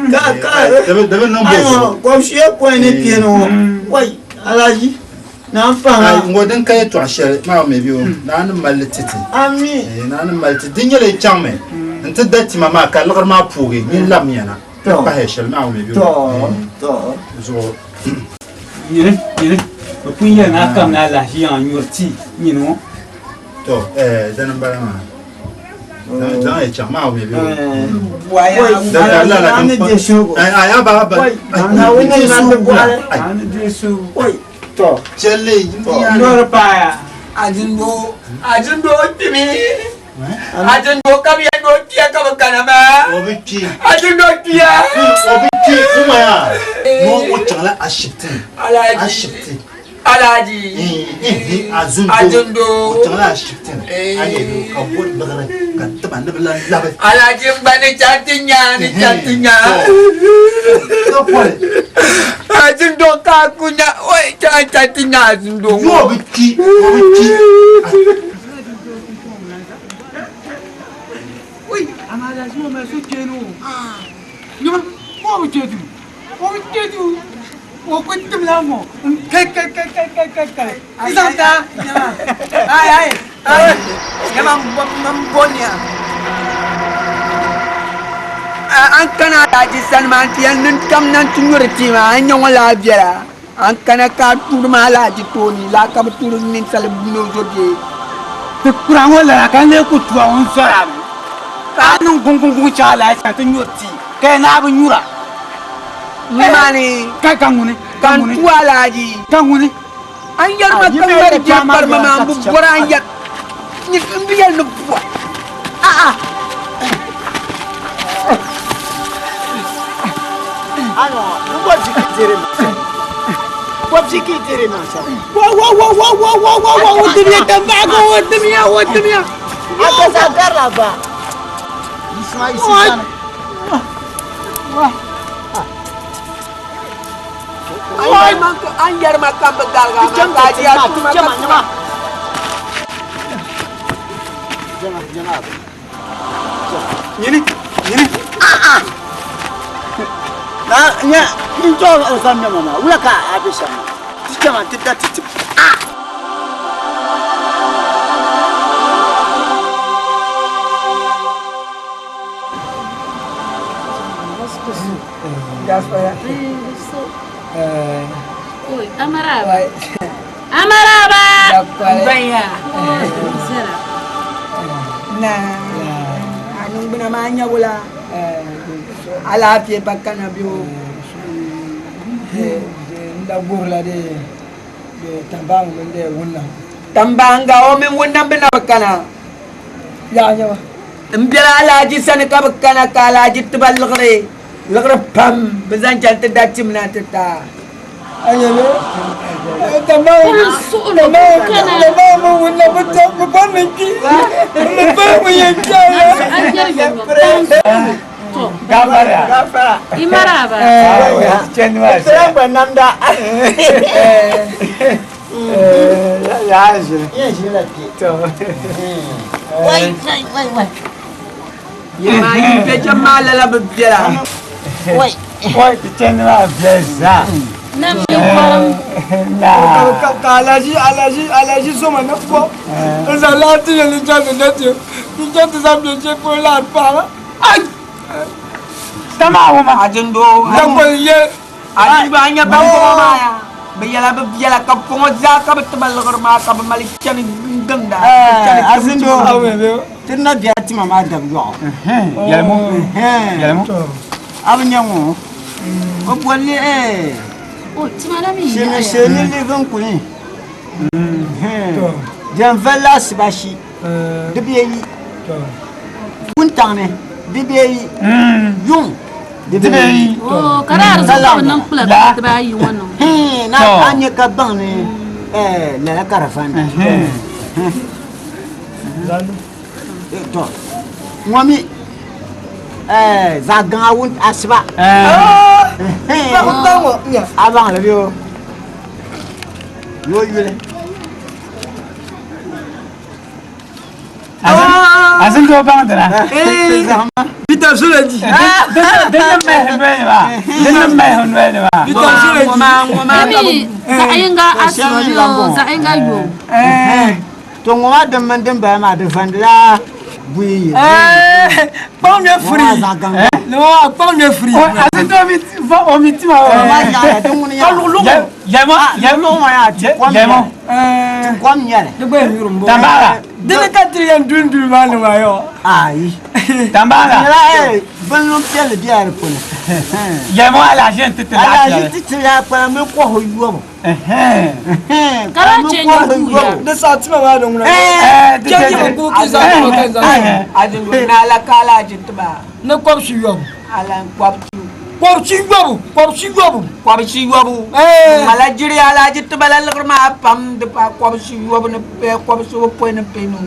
Ka ka Di bi niŋ bɔ zuɣu. Kɔbisi yopɔin ni pihinu ŋɔ. Wai Alhaji na n fahi Ai ŋɔ din ka yɛtɔɣ shɛli maa mi bɛ o naa ni mali li ti ti. Ami. Naa ni mali ti. Di nyɛla yi chaŋmi nti da tima maa ka liɣiri maa poogi nyin labimiya na. Ti pahi shɛli maa mi bɛ o. To. Zuɣu. Nyini, nyini, bɛ pun yɛli ni a kamina alahichi yiŋa nyuri tii, nyini ŋɔ. To, eh, dini m-bala maa. Zaŋ ya chaŋ maa mi bɛ o. Ajindo kpimi Ajindo ka bi yɛn ni o kpiya ka bi kana maa Ajindo kpiya O bi kpi kuma yaa ni o chaŋla ashibiti ni ashibiti Alhaji Azindo o chaŋla ashibiti ni a yɛ ka bo liɣiri ka tiba ni bi lan labi Alhaji n gba ni chaŋ ti nya ni chaŋ ti nya Ajindo ka a ku nya o chaŋ chaŋ ti nya Ajindo ŋɔ o bi kpi o bi kpi Ui, amaa Alhaji ŋɔ mali suhukpeeni o. Nyama, o bi kpe duu. O bi kpe duu. O ku timla ŋɔ n kai kai kai kai kai kai kai. N zaŋ ta. Ai ai ai. Nyama n bo nia. An kana Alhaji sani maa nti yɛn niŋ tam na nti nyuri tii maa an nya ŋɔ laa viɛla. An kana ka a tuuri maa alahachi tooni laa ka bi tuuri ninsal bia ni o zo bee? Ti kura ŋɔ lala ka n lee ku tuhi a ŋun zɔr a mi, ka a niŋ guŋguŋguŋ chaŋ alahichi ni ti nyuri tii, ka yi naa bi nyura. Nimaani ka ŋuni? Ka n tuhi alahachi. Ka ŋuni? An yɛri ma ka ŋmari jiri kparima maa, m bi bɔri a ni yɛri m bi yɛli ni bua. A'a. An yɛri ma ka m bi garigi a maa ka a di a tuma ka tuma. Nyini, nyini. Ah ah. Na nya n to zan nyama ma wula ka a be shɛm ti chama ti da ti ti ah. Amaraba. Amaraba. Baya. Na. A niŋgbuna maa nyɛ wula alaafee pa kana bɛ o. N da guhirila de Tambaŋ mini de Wunnaŋ. Tambaŋga o mini Wunnaŋ bɛ na bi kana. Yaɣa nyɛma. N bela Alhaji sani ka bi kana ka Alhaji ti ba liɣiri liɣiri pam bɛ zaŋ chaŋ ti da tim na ti ta. Ka alaji alaji alaji soma na fɔ n zaŋ laati yɛli n chaŋ ti na ti n chaŋ ti zaŋ bɛ shɛli polo laati paɣa ai Tamaawuma ajindo dakoli yɛ ajindo a nya ban bɔŋɔ maa ya bɛ yɛla bɛ biɛla ka bɔŋɔ zaa ka bɛ ti ba liɣiri maa ka bɛ mali chani n-ginda Azindo ti na biɛla tima maa dabi yɔɣu Yɛlimu yɛlimu a bi nya ŋɔ o bolli shini livin kuni diɛn vali asibashi di bɛ yi wuntaŋ ni di bɛ yi yuŋ di bɛ yi ka di arzichi ka bi niŋ kpula dibaayi ŋɔ niŋ na a nyɛ ka baŋ ni lala ka di vanda to ŋɔ mi zaɣ gaŋa wun asiba a baŋli bɛ o Yo yuli. Azin do baŋ dina. Peter Suleji. Din ni mali ho noli ni maa. Din ni mali ho noli ni maa. Peter Suleji. Ami zaɣ yinga asiro yo zaɣ yinga yo. To ŋɔ maa din mini din bala maa di vandila buyi yi. Kpaŋ nyɛ free. Ni ŋɔ kpaŋ nyɛ free. Azin do mi va o mi tima o. Ka luɣuluɣu. Yɛmo yɛmo yɛmo. Ti kom nyɛli. Di gba yɛn nyuri m-bɔ. Tambaara. Dini ka tiri yɛn duli duli maa ni maa yɔ. Ayi. Tambaara. Nyɛla binlum piɛlli bela di puuni. Yɛmo alahaʒi n-ti ti laɣ Alahaʒi shɛli. ti ti laɣ kpana mi kɔhi yɔbu. Ka lahi chɛ nyɛ duuya. Di saɣi tima maa ni ŋuna. Chɛ yi ku ki zaŋ tima ka zaŋ. Azindoo ni ala ka alahaji ti ba. Ni kɔbisi yɔbu. Ala kɔbisi. Kɔbisi yɔbu kɔbisi yɔbu. Kɔbisi yɔbu. Mala jiri alahaji ti ba la liɣiri maa pam di paai kɔbisi yɔbu ni kɔbisi opɔi ni pinu.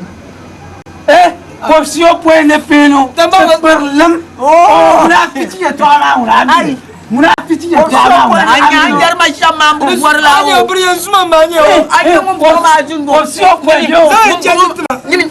Kɔbisi opɔi ni pinu. Ti kpiri lim. Munaafichi yɛltɔɣa maa ŋuna a mi. Munaafichi yɛltɔɣa maa ŋuna a mi. A nya n yɛri ma shɛm maa n bi bɔri la o. A nyɛ biri yɛn zuma maa nyɛ o. A nyɛ ŋun bɔri maa zindoo. Kɔbisi opɔi yo. Zaŋ chɛ ti tima. Nyini.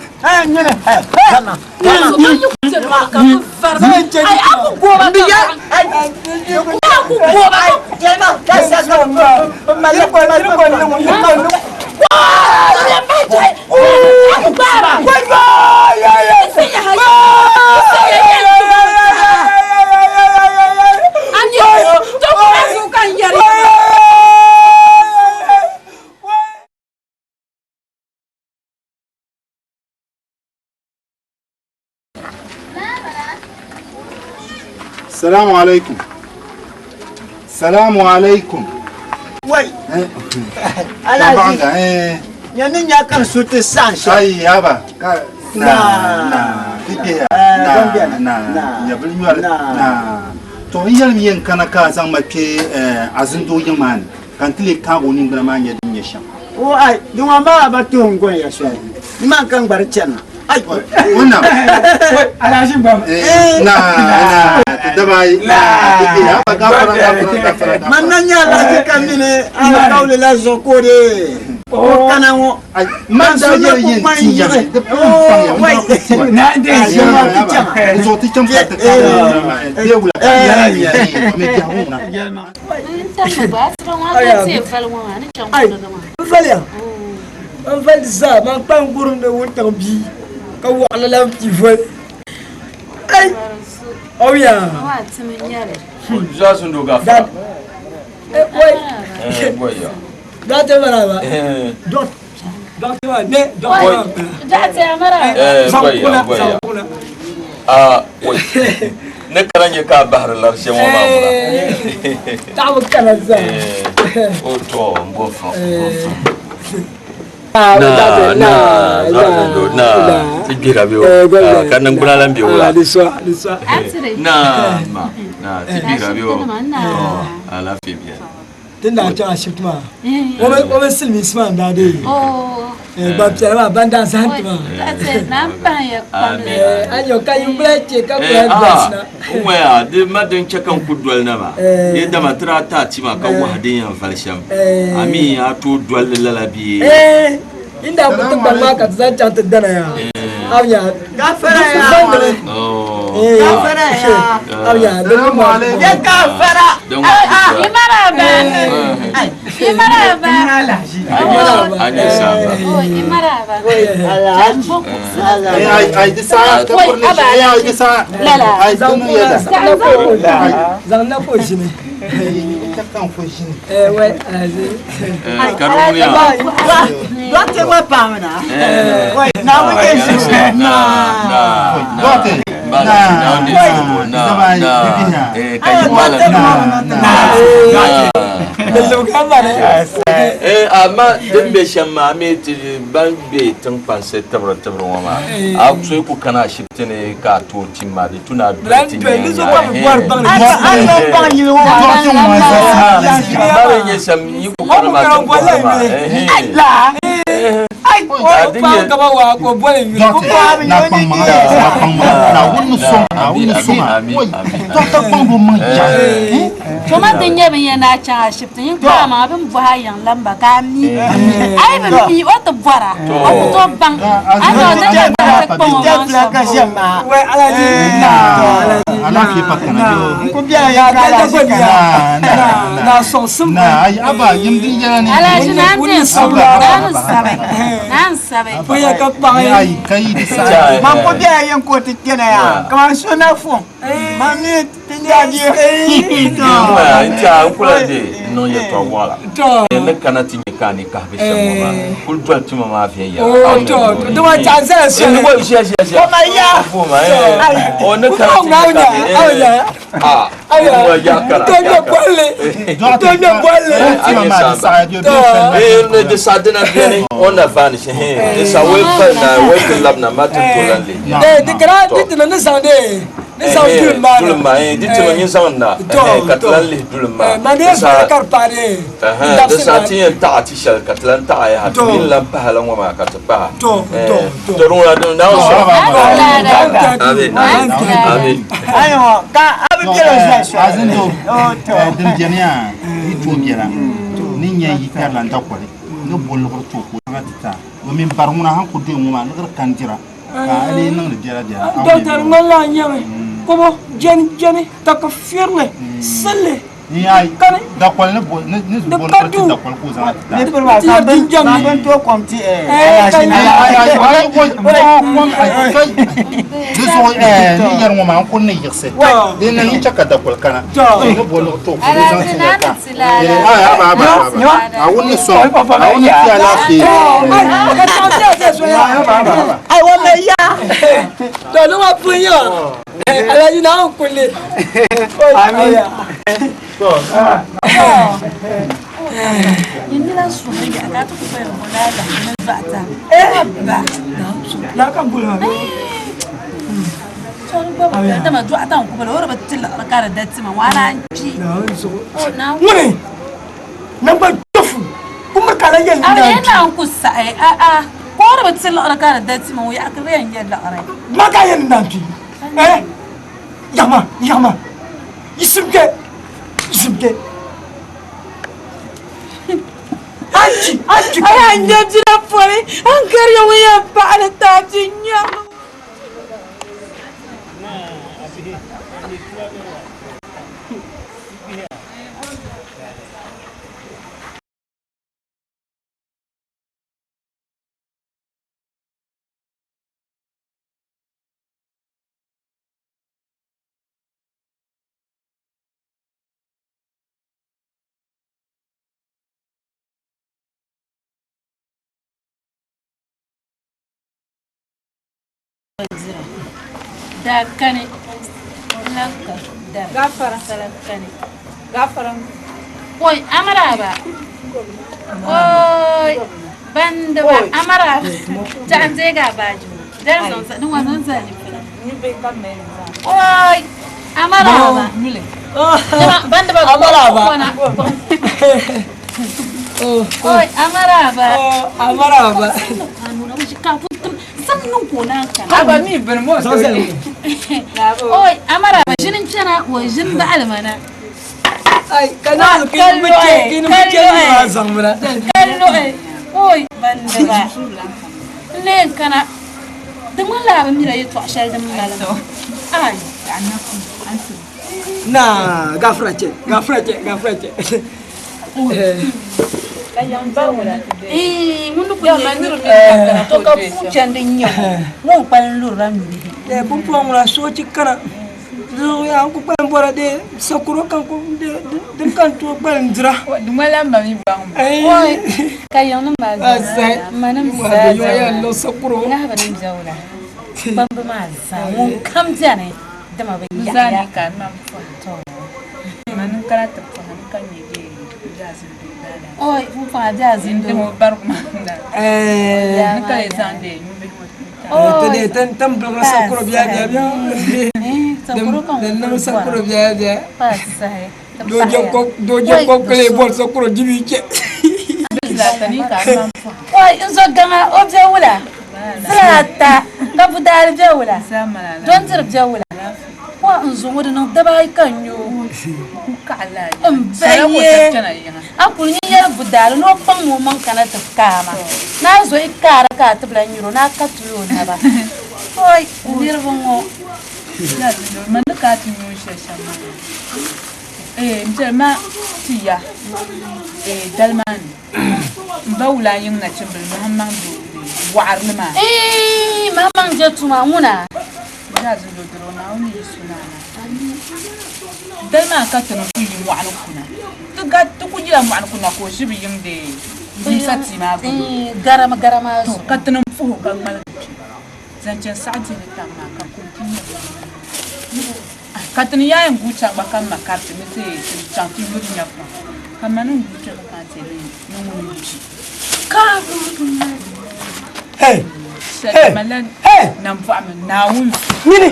Salamu alaikum. Salamu alaikum. Wai. Alhaji. Nya ni nya kan su ti san shɛli. Ayi yaba. Ka na na kike ya na na na nya bil nyɔri na. To n yɛlim yɛn kana ka zaŋ ma kpe azindoo yiŋ maa ni ka n ti leei kaagi o ningbuna maa nyɛ din nyɛ shɛm. O ai di ŋɔ maa ba tuhi n gɔn ya shɛli. Ni maa ka n gbari chana. Ai. Wannan. Alhaji gbam. Na na ti daba yi. Na kike ya ba gafara gafara gafara. Man na nya alhaji ka mini alakawli la zuɣu ka o dee. O kana ŋɔ. Man da yɛri yɛn ti ya. Na de N zuɣu ti cham ka ti kaagi o ningbuna maa bee wula ka mi biɛhigu ŋuna. N valiya. N vali zaa man kpa n gurim ni wuntaŋ bia ka waɣila la n pii voli. Ai! Oya! Zuwa gafara. Wai! Eh, boya. Dɔkta maraba. Dɔkta ma ne dɔkta ma. Dɔkta maraba. Eh, boya, boya. Zaŋ kuna. Ah, wai. Ne kana nyɛ k'a bahiri lari shɛm ŋɔ maa muna. Taɣabu kana zaa. O to n bo fɔn. Na na na na ti gbira bi o ka ningbuna lan bɛ wula. Di sɔ di sɔ. Na ma na ti gbira bi o. Alaafee biɛni. Tin daa chaŋ ashibiti maa o mini silimiinsi maa n-daa deei gbampiɛla maa ban daa zahim ti maa. Ayo ka yiŋbila che ka kula advice na. N waya di ma din chɛ ka n ku doli na maa di dama ti daa taai ti ma ka wahi din yɛn vali shɛm a mi a tooi doli li lala bee. Yin daa ku ti gbaŋ maa ka ti zaŋ chaŋ ti dana yaa. Abiya. Gafara ya. Gafara ya. Abiya. Ya gafara. Imaraba. Imaraba. Imaraba. Imaraba. Ai ai di saa ka puri ni ai ai di saa. Ai dunu yɛda. Zaŋ na ko ʒini. Ka kan fo ʒini. Eh wai azi. Karuniya. Dɔkta gba paami na. Wai na wani ʒini. Na na Dɔkta. Na na na eh ka yi mala na na. Eh amma din bɛ shɛm maa mi ti ban bɛ tiŋkpansi tibiri tibiri ŋɔ maa a so ku kana ashibiti ni ka a tooi tim maa di tu na doli ti nyɛ ba bi nyɛ shɛm yi ku kana maa tiŋkpansi maa. Ai, o paɣa ka ba waa ka o boli n yuli. Dɔkta, na kpaŋ maŋa, na kpaŋ maŋa, Naawuni ni sɔŋ, Naawuni ni sɔŋ a. Oi, dɔkta kpaŋ do maŋ ya. To ma ti nyɛ bin yɛn daa chaŋ ashibiti nyin kpaŋ maŋa bɛ ni bɔhi a yiŋ lamba ka a mi a yi bi mi o ti bɔra o ku tooi baŋ a ni o ni ka daa ti kpaŋ o maŋ shɛm. Alaafee pa kana bɛ N ku bela ya ka alahaji kana. Na sɔŋsim. Na ayi aba yim din yɛla ni. Alahaji naan ti yɛn sabi naan sabi naan sabi. Puya ka kpaŋ Ayi ka yi di saha. Man ku bela yin ka o ti kpɛna ya kaman so na fom. Man mi ti nya bia. N tiɛha n kula de n niŋ yɛltɔɣa waɣala ni kana ti nyɛ ka a ni kahi bi shɛm ŋɔ maa kuli doli tima maa viɛnyɛla o ni kana ti nyɛ ka di sa dina biɛni o na vaani di sa wei pali na wei ti labina ma ti tolan le Di kɛra di ti ni zaŋ de ni zaŋ dulim maa na. Dulim maa di ti ni zaŋ na ka ti lan lihi dulim maa. Ma di yɛn zaŋ ka di paai de. Di sa ti yɛn taɣa ti shɛli ka ti lan taɣa yaha ti mini lan pahi la ŋɔ maa ka ti paha. To di ŋuna di Naawuni sɔŋ. Amin amin. Ayiwa ka a bi bela zali soli. Azindo, din beni yaa yi tooi bela ni nya yi kpɛrila n-dakoli ni bo liɣiri ti o ka o zaŋ ti ti a domin bari ŋuna han ku doya ŋɔ maa liɣiri ka n-dira ka a lee niŋdi biɛla biɛla a Dɔkta di ŋmanila a nyami kobo jɛni jɛni ka ka firili silli kani dakoli ni bo ni ni Di bo pa liɣiri ti duu. dakoli ka o zaŋ ti ti a. Ni piri maa ka bin ka bin tooi kom ti alahaji na. Di zuɣu ni yɛri ŋɔ maa n kuli ni yiɣisi di niŋ yi chɛ ka dakoli kana ni bo liɣiri ti o ka o zaŋ ti ya ka Naawuni ni sɔŋ Naawuni ni ti alaafee Ayiwa mɛ ya. To ni ma pun ya alahaji Naawuni kulli. Amin. Nyin la suhuri ka ti ku pali ŋɔ laa lahi ni dɔɣita ba. La ka boli ma. Dama dɔɣita n ku bala o di bi ti liɣiri ka di da tima ŋɔ a naan kpi. Ŋuni nangban tofu kumiri ka la yɛli ni A naan yɛn naan ku saɣi a a ka o di bi ti liɣiri ka di da tima ŋɔ yaɣa ka di yɛn nyɛ liɣiri. Ma ka yɛli ni naan kpi. Eh yaɣima yaɣima yisim kpɛ yisim kpɛ. Anchi anchi. A yɛn nyɛ jina pɔli an kariya ŋun yɛn paɣali taati nyaŋ. Daa kani lan ka dari. Gafara. Salam kani. Gafara. Oi amaraba. Oi bandiba amaraba. Jaɣan deegi a baaji ŋɔ. Dari zaŋ sa ni ŋɔ zaŋ zali pula. Oi amaraba. Jama bandiba Amaraba. kɔna. Oi amaraba. Amaraba. Aba mi bini mo Zaŋ zali. Oi amaraba ʒini n chana o ʒini baɣali ma na. Ai ka na ki ni che ki ni che ni ma zaŋ mina. Kalluɣi oi bandiba n lee kana di ŋmanila a bi mila yɛltɔɣa shɛli din mali maa. Ai. Na gafura che gafura che gafura che. Ii, ŋun ni kuli nyɛ to ka puu chandi n nyɛ o ŋun kpalim lurila nyubihi. Eh pumpɔŋ ŋuna soochi kana zuɣu yaa n ku kpalim bɔra de sakuro kan ku de din kan tooi kpalim dira. Di ŋmanila m ma mi baŋ ma. Oi, ka yiŋnim maa zaa manim zaa Yoya zaa niŋ sakuro. ŋahiba nim biɛwula kpamba maa zaa ŋun kam bɛni dama bi N zaa yaɣiya ni ka n ma pɔhim. To. Ma ni kana ti pɔhim ka nyɛ bɛ biɛhigu doo daa. Oi, pumpɔŋ a biɛhi zindoo. Dama o barigu maa na. Eh. Ni ka lee zaŋ dee nyubihi ŋɔ ti Oi. Ti de tan tan bilimri sakuro biɛhi biɛhi biɛhi. Sakuro ka Din niŋ sakuro biɛhi biɛhi. Pa sahi. Doo je ko kele bɔri sakuro dibi che. Ni ka n ma pɔhim. Oi, n zo gaŋa o be wula? Zila ata ka budaali be wula? Dondiri be wula? Wa n zo ŋɔ di niŋ dabaayi ka n nyo o. N baye a kuli nyin yɛli budaali ni o kpaŋmi o maŋ kana ti kaai ma. Ni a zo i kaara ka a ti bi lahi nyuri o ni a ka tuli o naba. Oi, niriba ŋɔ. M ba wula yiŋ nachimbili Mahammaŋ doo waɣirili maa. Eii Mahammaŋ je tuma ŋuna. Daa zindoo doro Naawuni yi su naa maa. Dali maa ka ti ni ku yi mɔɣuni kuna. Ti ga ti ku yila mɔɣuni kuna ka o ʒi bi yiŋ dee Musa tia maa gbuni. Eii garama garama zuɣu. Ka ti ni puhi o ka ŋmaligi kpe zaŋ chaŋ saɣidihili tam maa ka kum ti nyɛ bɛ Ka ti ni yaa yɛn guui chaŋ gba ka m ma kariti ni ti chaŋ ti yuri nya kom, ka ma ni n guui kpe ka kana ti yɛli ni ŋuni n-kpi. Shɛli malila nambɔɣu mi Naawuni zuɣu. Nini!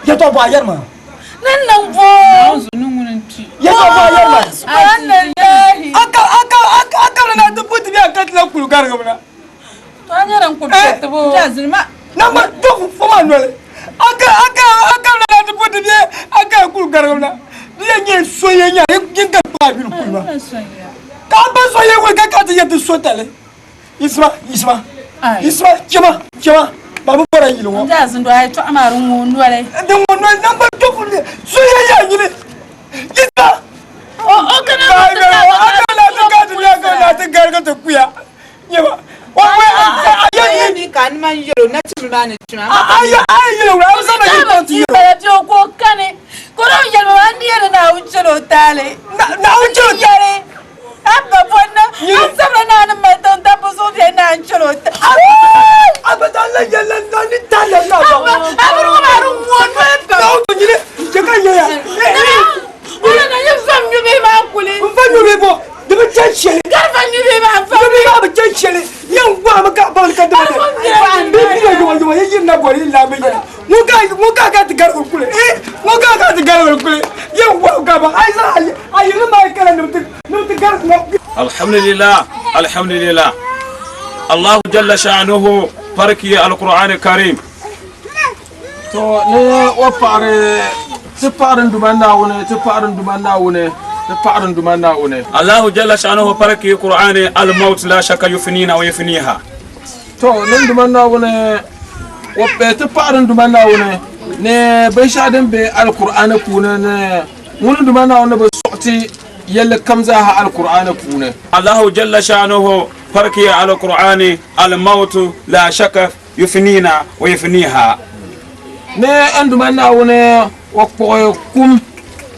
Yɛtɔɣ bɔ a yɛri ma? Ni niŋ bɔ? Naawuni zuɣu ni ŋuni n-kpi. Yɛtɔɣ bɔ a yɛri ma? Subhanallahi. A kabili na ti puti bɛ a ka ti la kuli garigimi na. To a nyɛla n kuli kpɛ ti bo. Namba tofu foma noli. A ka a ka a ka na ti puti bɛ a ka kuli garigimi na. Di yɛn nyɛ so yɛn nya yin ka kpa yuli kuli ma. Ka a ba so yɛn wuli ka ka ti yɛ ti so tali. Yisima yisima yisima chɛma chɛma ba bi bɔra yili ŋɔ. N daa zindɔ a yɛtɔɣa maa di ŋɔ noli. Di ŋɔ noli namba tofu so yɛn nya nyini yisima. O o kana ti ka a ka na ti ka ti bɛ ka na ti garigi ti kuya. Alhamdulillah, alhamdulillah. Allahu jalla sha'nuhu farki alquran karim. To ni o paɣiri ti paɣiri n Duuma Naawuni ti paɣiri n Duuma Naawuni ti paɣiri n Duuma Naawuni. Allahu jalla sha'nuhu farki qur'ani al-maut la shakka yufnina wa yufniha. To ni n Duuma Naawuni o ti paɣiri n Duuma Naawuni ni binshɛɣu din be Alkur'aani puuni ni ŋuni n Duuma Naawuni bi sɔɣi ti yɛlli kam zaaha Alkur'aani puuni. Allahu jalla sha'nuhu farki al-Qur'ani al-maut la shakka yufnina wa yufniha. Ni n Duuma Naawuni o kpuɣi kum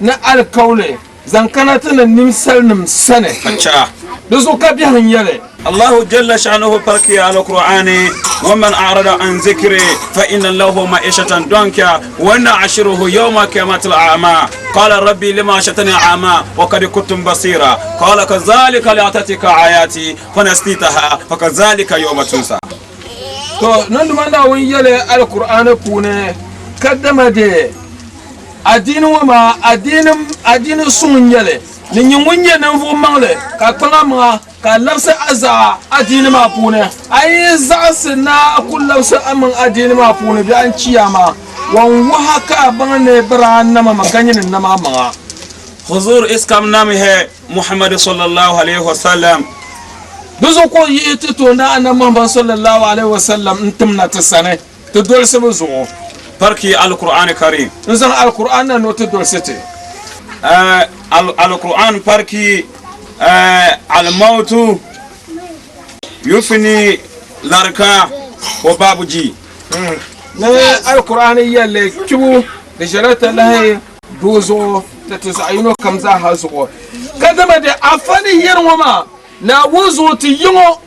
ni alikauli zaŋ kana ti ni ninsalinim sani. Acha. Di zuɣu ka biɛhi n-yɛli. Allahu jalla sha'nuhu parki al-Qur'ani wa man a'rada an zikri fa inna lahu ma'ishatan danka wa na'shuruhu yawma qiyamati al-a'ma qala rabbi lima hashartani a'ma wa qad kuntu basira qala kadhalika li'atatika ayati fanasitaha fa kadhalika yawma tunsa. To ni Duuma Naawuni yɛli Alkur'aani puuni kadama de adiini ŋɔ maa adiini suŋ n-nyɛ li ni nyin ŋun nyɛ ninvuɣ maŋli ka kpaŋ a maŋa ka a labisi a zaɣa adiini maa puuni. A yi zaɣisi ni a ku labisi a maŋ adiini maa puuni bee a ni chiyaama, wan wuhi a ka a baŋ ni bɛ daa nam a mi ka nyini n-nam a maŋa. Huzur iskam nam hai Muhammad sallallahu alaihi wasallam. Di zuɣu ka o yihi ti tooni Annabi Muhammad sallallahu alaihi wasallam n-tim na ti sani ti dolsibu zuɣu. Parki Al-Qur'an Karim. N-zaŋ Al-Qur'an na ni o ti dolsi ti. Al-Qur'an parki Al-Mautu Yufni Larka wa Babu Ji. Ni Al-Qur'an yɛlli kpibu di ʒɛla talahi doo zuɣu ni ti zaɣ yino kam zaaha zuɣu. Kadama di afa ni yɛri ŋɔ maa Naawuni zuɣu ti yi ŋɔ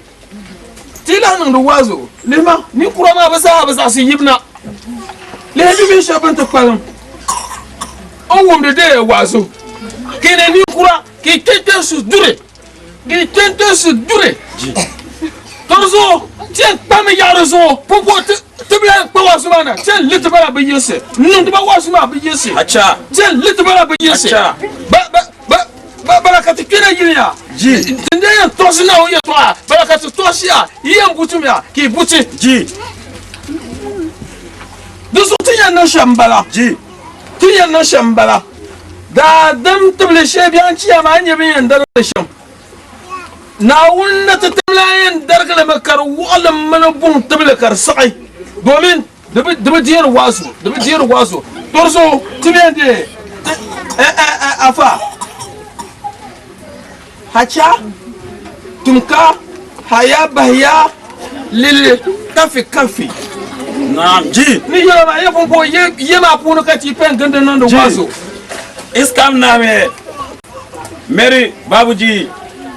ti lahi niŋdi waazu lihima ninkura maa bɛ zaa bi zaɣisi yibna lihi bibihi shɛba bɛn ti kpalim n wumdi dee waazu ka ni ninkura ka yi kpɛnkpɛn su duri ka yi kpɛnkpɛn su duri tɔri zuɣu ti yɛn kpami yaɣiri zuɣu pumpɔŋɔ ti bi lahi kpa waazu maa na ti yɛn li ti ba la bɛ yinsi n niŋdi ba waazu maa bɛ yinsi ti yɛn li ti ba la bɛ yinsi ba Bala ka ti kpɛna yiliya. Ji. Tin dee yɛn tɔɣisi Naawuni yɛtɔɣa, bala ka ti tɔɣ. tɔɣisiya yi yɛn buti miya ka yi buti. Ji. Di zuɣu ti yɛn niŋ shɛm m-bala. Ji. Ti yɛn niŋ shɛm m-bala. Daadam tibili shee biɛɣu n-chiya maa n-nyɛ bɛ ni yɛn darigi li shɛm. Naawuni ni ti tim lan yɛn darigi li mi ka di wɔɣilim mini buŋ tibili ka di siɣi domin di bi di bi deeri waazu di bi deeri waazu to di zuɣu ti mi yɛn deei ti ɛ ɛ ɛ afa hacha tumka haya bahiya lili kafi kafi. Naam ji. Ni yɛla maa yɛ pumpɔŋɔ yɛ yɛ maa puuni ka ti pɛn gindi niŋdi waazu. Iskam naame Mary Babuji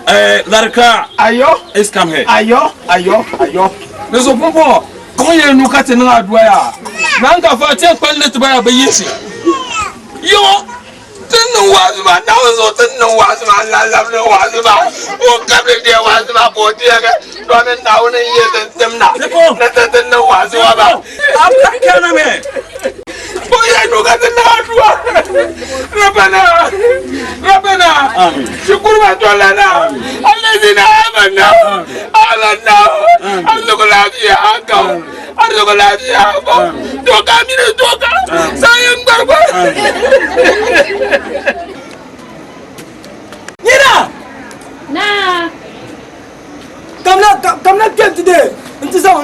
eh, Larka. Ayo. Iskam he. Ayo ayo ayo. Di zuɣu pumpɔŋɔ kpuɣi yɛli nuu ka ti niŋ aduwa yaa. Naan ka fa ti yɛn kpali ni ti ba yaa bi yiɣisi. Yiŋɔ ti ni niŋ waazu maa Naawuni zuɣu ti ni niŋ waazu maa n lahi labi niŋ waazu maa ŋun kabili deei waazu maa ka o deegi domin Naawuni n yɛli ti tim na ni ti ti niŋ waazu ŋɔ maa. Kpuɣi yɛli nuu ka ti niŋ aduwa. Rabbana Rabbana shukuru ma tolana alladhina amanna amanna arzuqna lafiya anka arzuqna lafiya anka toka mini toka sayin gbargbar. Nina! Naa! Kamina kamina kpɛm ti dee n ti zaŋ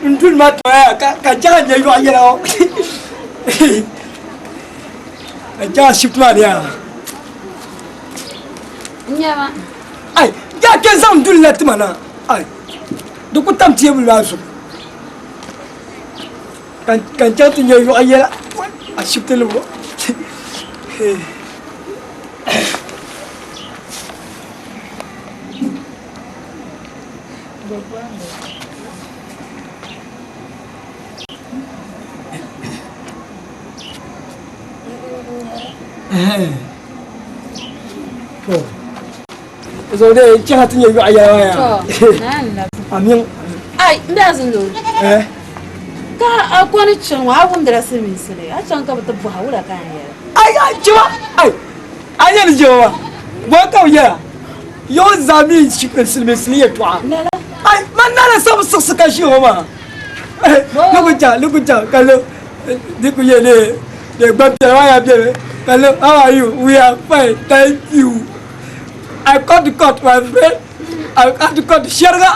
n duli ma tɔya ka ka jaɣa nyɛ yɔɣu yɛla ŋɔ ka jaɣa shift maa ni yaa. N nyama. Ai jaɣa kpɛ zaŋ duli la tima na ai di ku tam teebuli maa zuɣu ka ka n chaŋ ti nyɛ yɔɣu yɛla a shifti ni bɔ. So de chaŋ ti nyɛ yɔɣu yɛla maa yaa. Amin. Ai, n daa zin lo. Eh. Ka a kɔni chaŋ ŋɔ, a wumdila silimiinsili, a chaŋ ka bɛ ti bɔhi a wula ka a ni yɛla. Ai, ai, chima, ai, a nyɛ ni jɛma maa, bɔ ka bɛ yɛla, yɔɔ zaa mi silimiinsili yɛltɔɣa. Ai, man nana sa bi siɣisi ka ʒi ŋɔ maa. Ni ku chaŋ, ni ku chaŋ ka lo, di ku yɛ lee, lee gbampiɛla maa yaa beni ka lo, how are you? We are fine, thank you. I cut the cut, my friend. I cut the cut, shɛriga.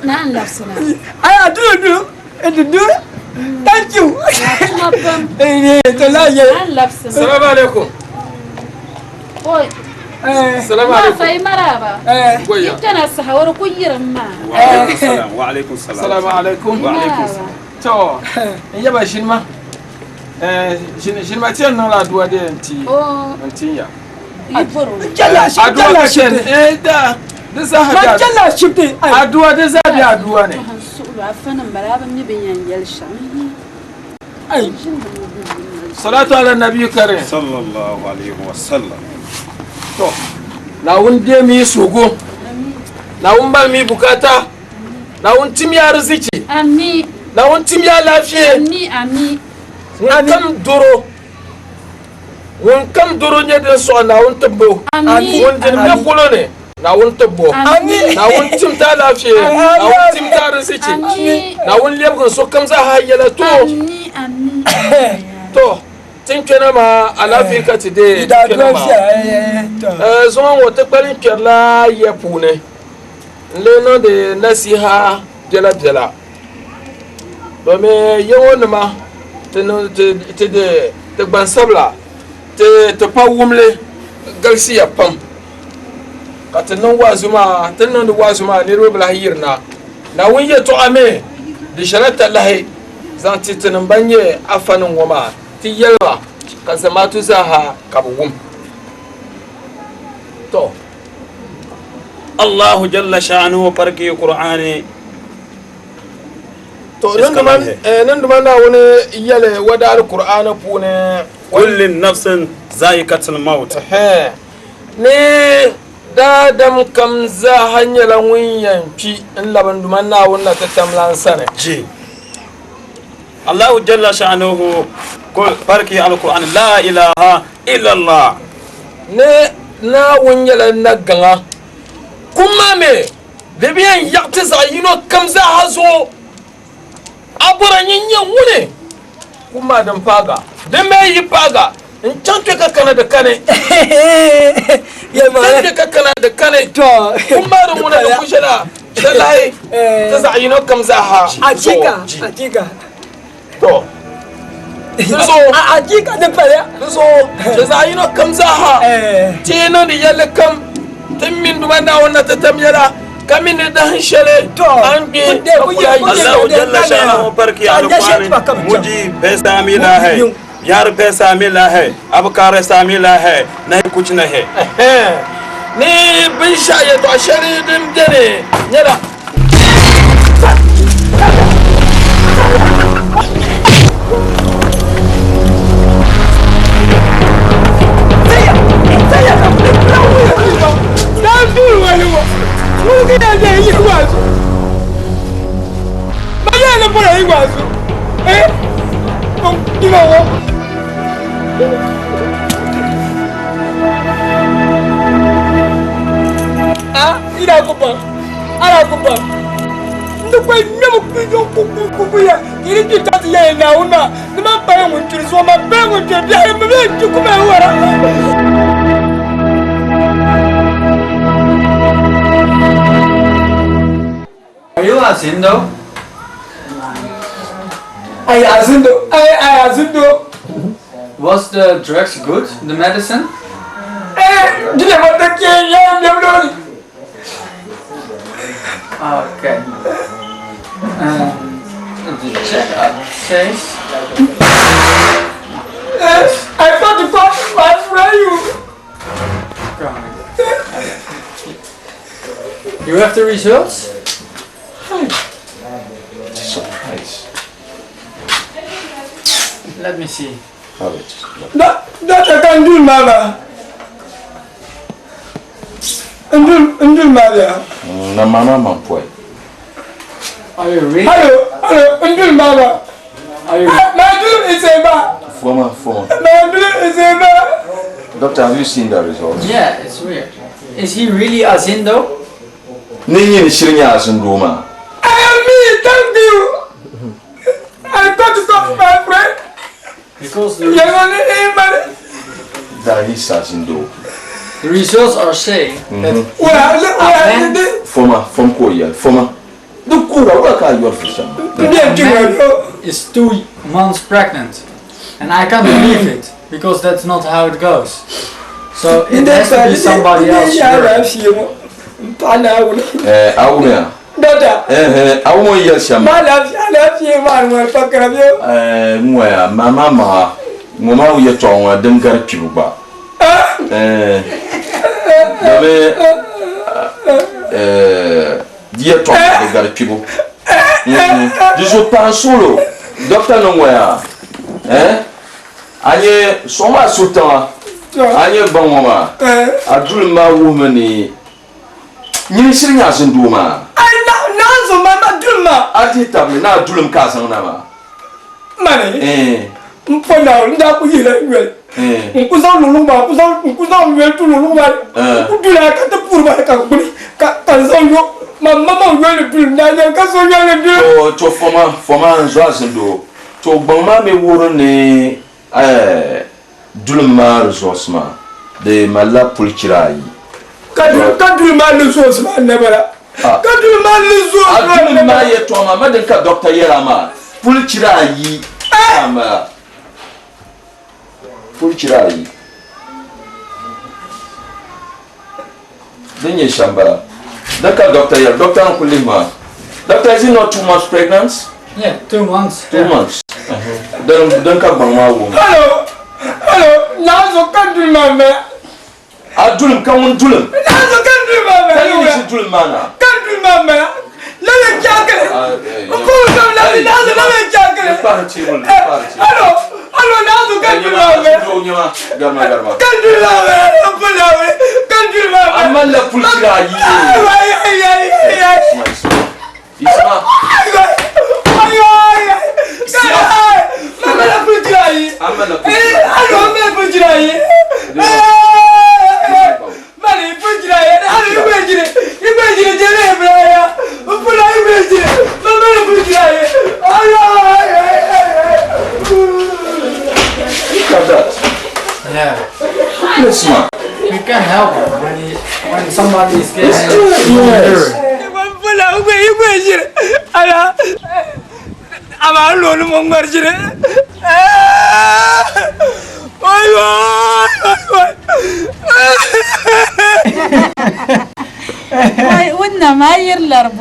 Naan labisina. Ai, a duro duro, a duro. Thank you. Eh, to la ye. Naan labisina. Salamu alaikum. Oi. Salamu alaikum. Ma fa maraba. Goya. Kana sahawar ku yirin ma. Wa alaikum salam. Wa alaikum salam. Salamu alaikum. Wa alaikum salam. To, n yaba shinima. Eh, shinima ti yɛn niŋla aduwa de nti. Oh. Nti ya. Jalla shi, Aduwa jalla ka shi. chen. Eh, da. Di saha Ma da. jalla shifti. Aduwa di zaa be aduwa ni. Suɣulo afanim bala bi mi bin yɛn yɛli shɛm. Ai. Salatu ala nabi karim. Sallallahu alaihi wa sallam. To, Naawuni deemi yi suhigu. Naawuni bali mi bukata. Naawuni tim ya ariziki. Ami. Naawuni tim ya lafiya. Ami, ami. Ŋun kam doro. Ŋun kam doro nyɛ din sɔɣi Naawuni tibbu. Ami. Ŋun dini be polo ni Naawuni tibbu. Ami. Naawuni tim ti alaafee. Naawuni tim ti ariziki. Ami. Naawuni lɛbigim sokam zaa yɛla to. Ami, ami. To, tin kpɛna maa alaafee ka ti deei ti kpɛna maa. Eh, zuŋɔ ŋɔ ti kpalim kpɛrila ya puuni n-lee niŋdi nasiha biɛla biɛla domin ya ŋɔ nima ti niŋ ti ti di ti gbansabila ti ti pa wumli galisiya pam ka ti niŋ waazu maa ti ni niŋdi waazu maa niriba bi lahi yirina Naawuni yɛltɔɣa mi di ʒɛla talahi zaŋ ti tinim ban nyɛ afanim ŋɔ maa ti yɛli ba ka zamaatu zaaha ka bɛ wum. To. Allahu jalla sha'anuhu parki Qur'ani. To nin duma Naawuni yɛli wadaari Qur'ani puuni. Kulli nafsin za'iqatul maut. Ni daadam kam zaaha nyɛla ŋun yɛn kpi n-labi n Duuma Naawuni na ti tam lan sani. Ji. Allahu jalla sha'anuhu parki al-Qur'an la ilaha illallah. Ni Naawuni nyɛla nagaŋa. Kum maa mi Bɛ bi yɛn yaɣi ti zaɣ yino kam zaaha zuɣu. A bɔra nyin nyɛ ŋuni? Kum maa din paaga. Din mi yi paaga, n chaŋ kpe ka kana di kani. N chaŋ kpe ka kana di kani. Kum maa din ŋuna di ku ʒɛla shɛlahi ti zaɣ yino kam zaaha zuɣu. To, di zuɣu, di zuɣu ti zaɣ yino kam zaaha ti yi niŋdi yɛlli kam ti mini Duuma Naawuni na ti tam yɛla ka mi ni dahin shɛli a ni gbi ka kul a yi. Allahu jalla shanahu barki alquran mujhe paisa mila hai yaar paisa mila hai ab karesa mila hai nahi kuch nahi. Ni binshɛɣu yɛtɔɣ shɛli din beni nyɛla. Ah, ina kupa. Ala kupa. Ndi kwe nyɛbu kuku ya yiri ti ta ti yɛli Naawuni maa ni man paya ŋun churi zuɣu man paya ŋun churi biɛhi mi bee ti kuma wara. Are you Azindo? Ay Azindo, ay ay Azindo. Was the drugs good, the medicine? Eh, dile ma ta ke ya mi Okay. The checkup says. I thought the court was for you. You have the results? Surprise. Let me see. Have it. That I can do, Mama. Ndul Maria. Na mama man poi. Are you really? Hello, hello, Ndul Mama. Are you? My dream is a man. Former, former. My dream is a man. Doctor, have you seen the results? Yeah, it's weird. Is he really Azindo? Ni yin shirin ya Azindo ma. I am me, thank you. I got to talk my friend. Because the, That is Azindo. the results are saying that Well, Former, from Korea, former. The Kura, what are you official? man is 2 months pregnant, and I can't believe it because that's not how it goes. So it has to be somebody else. Eh, awunya. Dada. Eh, eh, awunya yes sham. Ma lafiya lafiya ma ma fakara biyo. Eh, ngwaya mama ma ngoma uye tonwa din gar pibu ba. Eh. Dame eh diye tonwa din gar pibu. Dizo pansolo. Docteur no ngwaya. Eh? Anye soma sultan. Anye bangoma. Adul ma wuhmani. Nyini shirin ya zindu ma. Ai na na zo ma ma dul ma. A ti tabli na dulum ka san na ma. Mani. Eh. N po na n da ku yila yɛl. Eh. N ku zaŋ lulu ma n ku zaŋ n ku zaŋ yɛl tu lulu ma. Eh. N ku dula ka ti puri ma ka gbuni ka ka zaŋ yo ma ma ma yɛl dul na yɛl ka so yɛl dul. To to foma foma n zo azindo. To gbaŋ maa mi wuhiri ni eh dulum maa resource ma de malila puli chira ayi. Ka dul ka dul ma resource ma ne bala. Ka dul ma resource A ma ne dulum maa bala. yɛltɔɣa maa ma din ka doctor yɛla maa puli chira ayi ama puli chira ayi. Din nyɛ shɛm bala. Din ka doctor yɛla doctor n kuli lihi maa. Doctor, is he not 2 months pregnant? Yeah, 2 months. 2 months. Din din ka gbaŋ maa wuhi. Hello, hello, na zo ka dul ma mɛ. A dulum ka ŋun dulum. Na zo ka dul ma mɛ. Ka yi si dulum maa na. Ka dul ma mɛ. Lala jakele. N ko ka la na zo lala jakele. Kpari teebuli, kpari teebuli. Hello, hello, na zo ka dul ma mɛ. Nyɛma, garima garima. Ka dul ma mɛ. N ko la mɛ. Ka dul ma mɛ. A malila puli chira ayi. Ayi ayi ayi ayi ayi. Isma. Ayi ayi ayi. Ma malila puli chira ayi. A malila puli chira ayi. Hello, ma malila puli chira ayi. Mali puli chira ayi. Hello, i gbe jire. I gbe jire jere ibra. Somebody is getting Yes. Bula ugbe igwe jire. Ala. Ama lo nu mo ngar jire. Ay ay ay. Wai wannan ma yir larbo.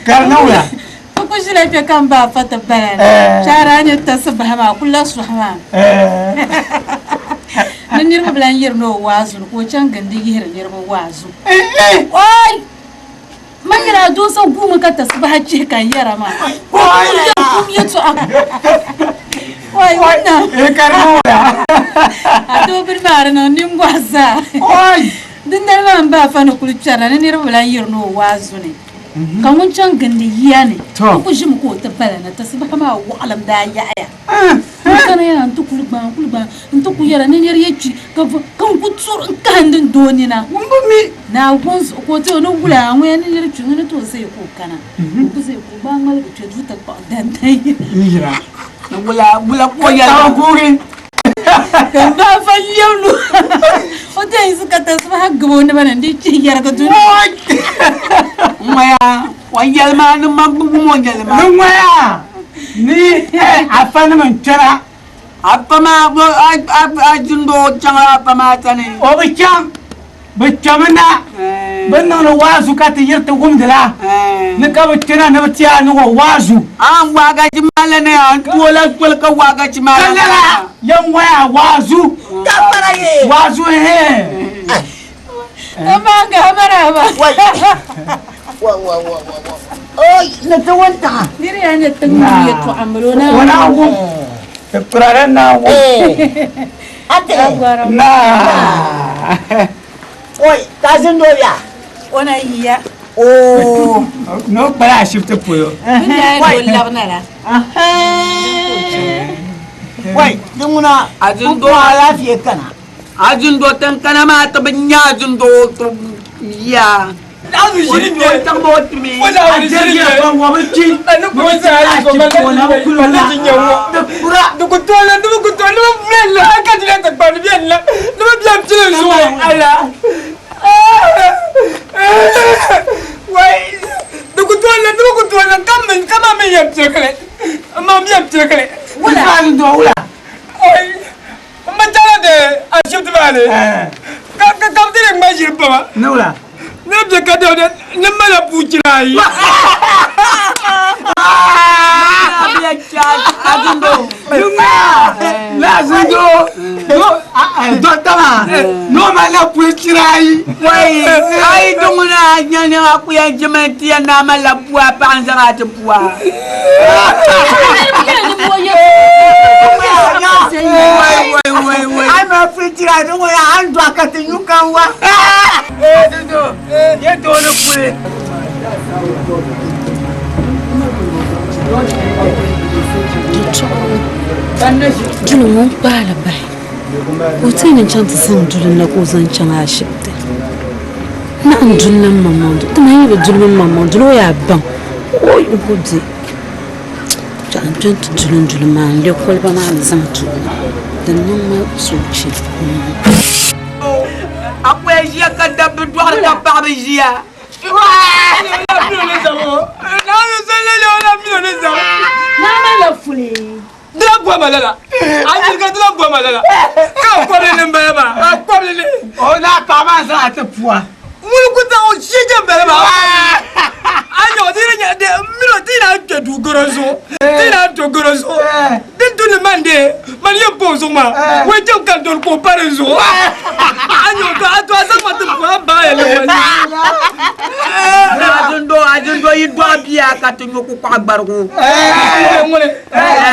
Karnaula. Ku shila pe kan ba fata bala. Shara ne ta sabah ma kullu suhma. Ni niriba bilan yiri ni o waazu ni ka o chaŋ gindi yihiri niriba waazu. Oi! Man yɛra a doosa guumi ka tasibaha chihi ka n yɛra maa. Oi! Kum yɛtɔɣa. Oi, wannan. A doo bini maa di niŋ nimbɔhi zaa. Oi! Dindali maa m ba afa ni kuli kpɛrina ni niriba bilan yiri ni o waazu ni. Ka ŋun chaŋ gindi yiya ni o ku ʒimi ka o ti bala na tasibaha maa waɣilim daa yaɣiya. N kana yaa n ti kuli gbaai n kuli gbaai n ti ku yɛra ni niri yi kpi ka vo ka n ku turi n kahindi n doo nina Naawuni zuɣu ka o ti o ni wula a ŋun ya ni niri kpi ŋun ni tooi zaya ka o kana o ku zaya ka o gbaai ŋmaligi kpe duu ti kpuɣi dandan yira wula wula ka o yɛli guuri ka n bahi fa lɛbi lu o ti yɛn yiɣisi ka tasibaha gabi o naba ni n di chihi yɛrigi dun ŋmaya o yɛli maa ni ma gbubi o yɛli maa ni ŋmaya ni afa nim n kpɛra afa maa a jindoo chaŋla afa maa sani o bi chaŋ bi kpɛmi na bi niŋdi waazu ka ti yiri ti wumdila ni ka bi kpɛna ni bi ti a niŋ o waazu an waagachi maa la ni an toola soli ka waagachi maa ka lala yɛn waya waazu waazu hee Amma ga maraba. Wa wa wa wa wa. Oi, na ta wanta. Niri ya ne tun ya to amro na. Wani abu. Turaren na abu. Ate. Na. Oi, ta zin doya. Ona iya. Oh. No kpala ashibiti polo. Wai. Labna la. Wai, din muna Azin do lafiya kana. Azindo tin kana maa ti bi nya azindo to ya. Ma chala de ashibiti maa ni ka ka ka bi ti di ŋma ʒiri pama Nula. ne bɛ ka de ne mala buuchira ayi. Nunga. La zindo. No, doctor ma. No ma la puchirai. Wai, ai dunguna nyane a kuya jima tiya na ma la pua pa an zanga ti pua. Wai wai wai wai. Ai ma puchirai dungu ya an dwa ka ti nyukan wa. Eh dundo, ye do ne kule. Duli ŋun kpaali bahi ka o ti ni chaŋ ti zaŋ duli na ka o zaŋ chaŋ ashibiti na n duli na maŋmaŋ duli ti na yi bi duli mi maŋmaŋ duli o yaa baŋ o yi ko bɛ n kpɛ ti duli n duli maa n lɛ koliba maa ni zaŋ duli din niŋ ma soochi. A kuya ʒiya ka dabba dɔɣiri ka paɣaba ʒiya. Dila bɔ ma lala a ɲininka dila bɔ ma lala k'a kɔbili ni n bala ma a kɔbili ni. O na paɣa maa zaŋ a ti pua. Ŋuni ku ta o si jɛ bala ma a ɲɔgɔn ti ɲɛ de minnu ti na kpɛ du gɔrɔ zuɣu ti na to gɔrɔ zuɣu din tu ni man de man ye bɔn zuɣu ma o jɛ ka dɔn k'o pari zuɣu a ɲɔgɔn to a to a zaŋ ma ti pua ba yɛlɛ ma. Azindo azindo yi dɔɣi bia ka ti nyu kukpaɣu gbarigu.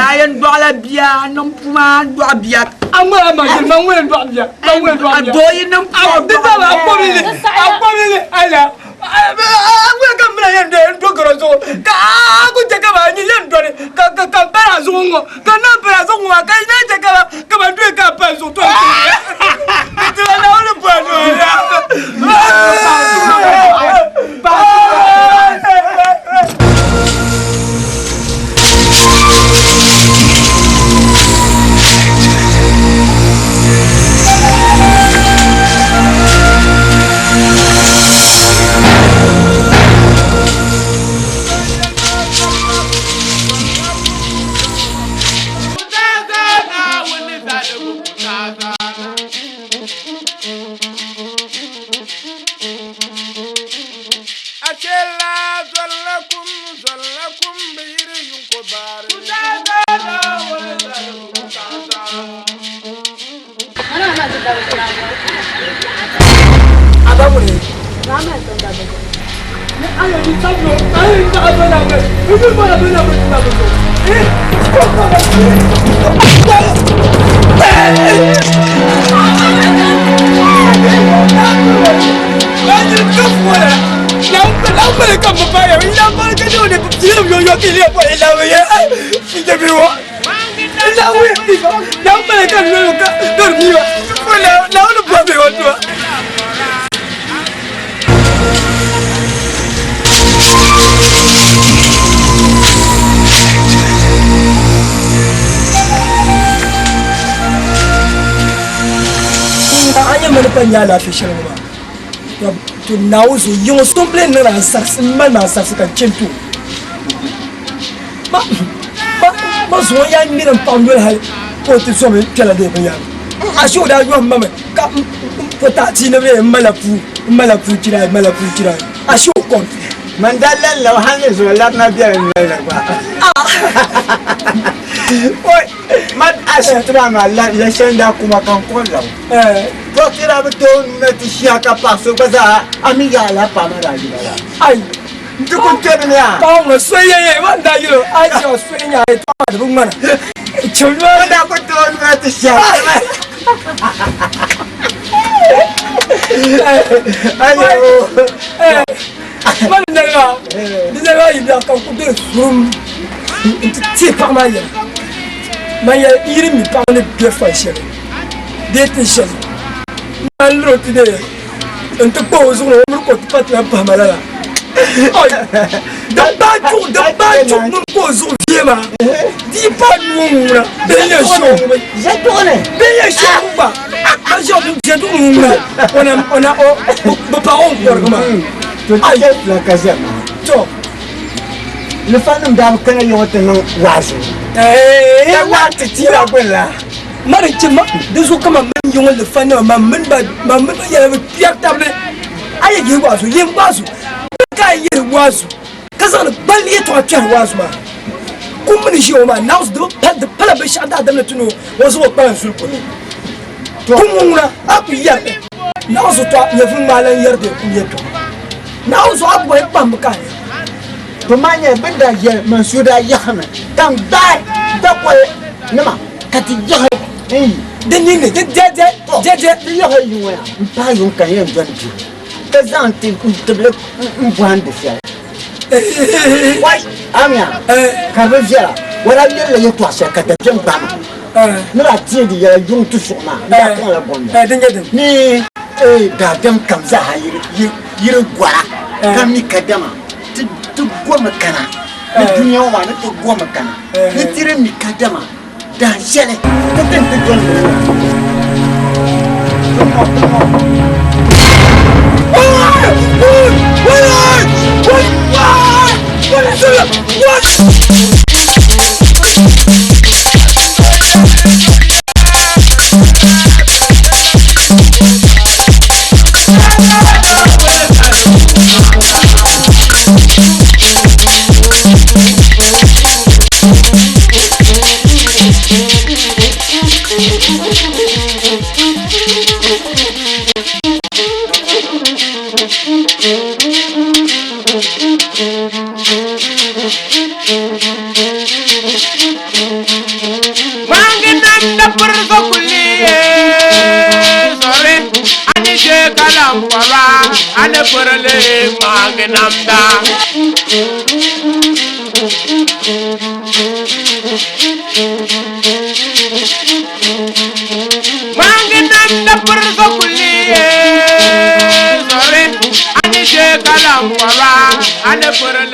A yɛn dɔɣila bia niŋ puma dɔɣi bia. A ŋmɛla ma jeli ma ŋmɛla dɔɣi bia ma ŋmɛla dɔɣi bia. A doo yi niŋ puma A ti a kɔbili a kɔbili ala a ŋmɛla ka mina yɛn dɔn do gɔrɔ zuɣu ka a ko cɛ ka ba yɛn dɔni ka ka ka bala zuɣu ŋɔ ka n'a bala zuɣu ŋɔ ka n'a cɛ ka ba ka ba dɔn ka pa zuɣu to. Ti la na wuli bɔ do ya. Achela zolla kum zolla kum bi yiri yunko baari. A nyɛ mani pa nyɛ alaafee shɛli ŋɔ maa to Naawuni zuɣu yiŋɔ so n biɛni niŋdi ansarisi n mali ma ansarisi ka n chɛ n ti o ma zuɣu yaa ŋmɛri n paɣa noli hali ka o ti zomi kpɛla dee binyɛra ashe o daa yɔhim ma mi ka n po taati ni n malila puu n malila puu chira n malila puu chira ashe o kom Man daa lan labi hal ni zuɣu labina bɛla n noli ni gba. Oi, man ashibiti maa maa la ya shɛli n daa kuma ka n kɔŋ labi. Dɔkta daa bi tooi nuna ti shia ka paɣa so gba zaa a mi yaa lala paɣa maa daa yina la. Ai, N ti kuli kpɛmi ni a. Paɣa ŋɔ so ye ye man daa yɛl o a yi chɛ so nya a yɛtɔɣa maa di bi ŋmana. Chɛ Man daa kuli tooi nuna ti shia. Man di noli maa di noli maa yi biɛɣu ka n ku doli surum n ti teei paɣa maa yɛla man yɛli n yi di mi paɣa ni bɛ fali shɛli bee tin shɛli man liri o ti dee n ti kpa o zuɣu ni o mini ka o ti pa ti lahi pahi ma lala din baai chuɣu din baai chuɣu mini ka o zuɣu vie maa di yi paai nuu ŋɔ ŋuna bee n yɛn shɛ o bee n yɛn shɛ o gba ka ʒɛ o ʒɛ duɣu ŋɔ ŋuna o na o na o bi paɣ o n kɔrigi maa To ti chɛ fila ka ʒɛmi maa. To Lifanim daa bi kana yiŋɔ ti niŋ waazu. Ka lahi ti ti la gbuni la. Ma di chɛ ma di zuɣu kaman mini yiŋɔ lifanima man mini ba man mini ba yɛla bi kpɛri tabili a yi yihi waazu yihim waazu ka a yihi waazu ka zaŋdi balli yɛtɔɣa kpɛri waazu maa kum mi ni ʒiya ŋɔ maa naawuni di bi pa di pala binshɛɣu daadam ni ti ni o zaŋ o kpalim zuli polo kum ŋɔ ŋuna a ku yɛri li naawuni zuɣu tɔ nyɛvuli ŋmaa lan yɛri bee kum yɛtɔɣa naawuni zuɣu a bɔhi kpahimbu ka a nya. To maa nyɛla bɛ ni daa yɛli Mansur daa yaɣimi ka n gbaai dakoli nima ka ti yaɣi n yi. Di ninni di dɛ dɛ dɛ dɛ. Ti yaɣi yi ŋɔ ya m paai yuŋ ka n yɛn dɔni duu ka zaŋ ti n tibili m bɔhindi shɛli. Wai amiya ka di bi viɛla o daa yɛlila yɛtɔɣa shɛli ka dabiɛm gbaai ma ni daa teei di yɛla yuŋ tusuɣu maa n daa kpaŋla gomda ni daadam kam zaaha yiri gɔra ka mi kadama ti gomi kana ni dunia ŋɔ maa ni ti gomi kana ni ti di mi kadama dahin shɛli ti ti ni ti doli bini Mangi namda piriga kuli sori ani je kalam kɔba ani pirili mangi namda. Mangi namda piriga kuli sori ani je kalam kɔba ani pirili.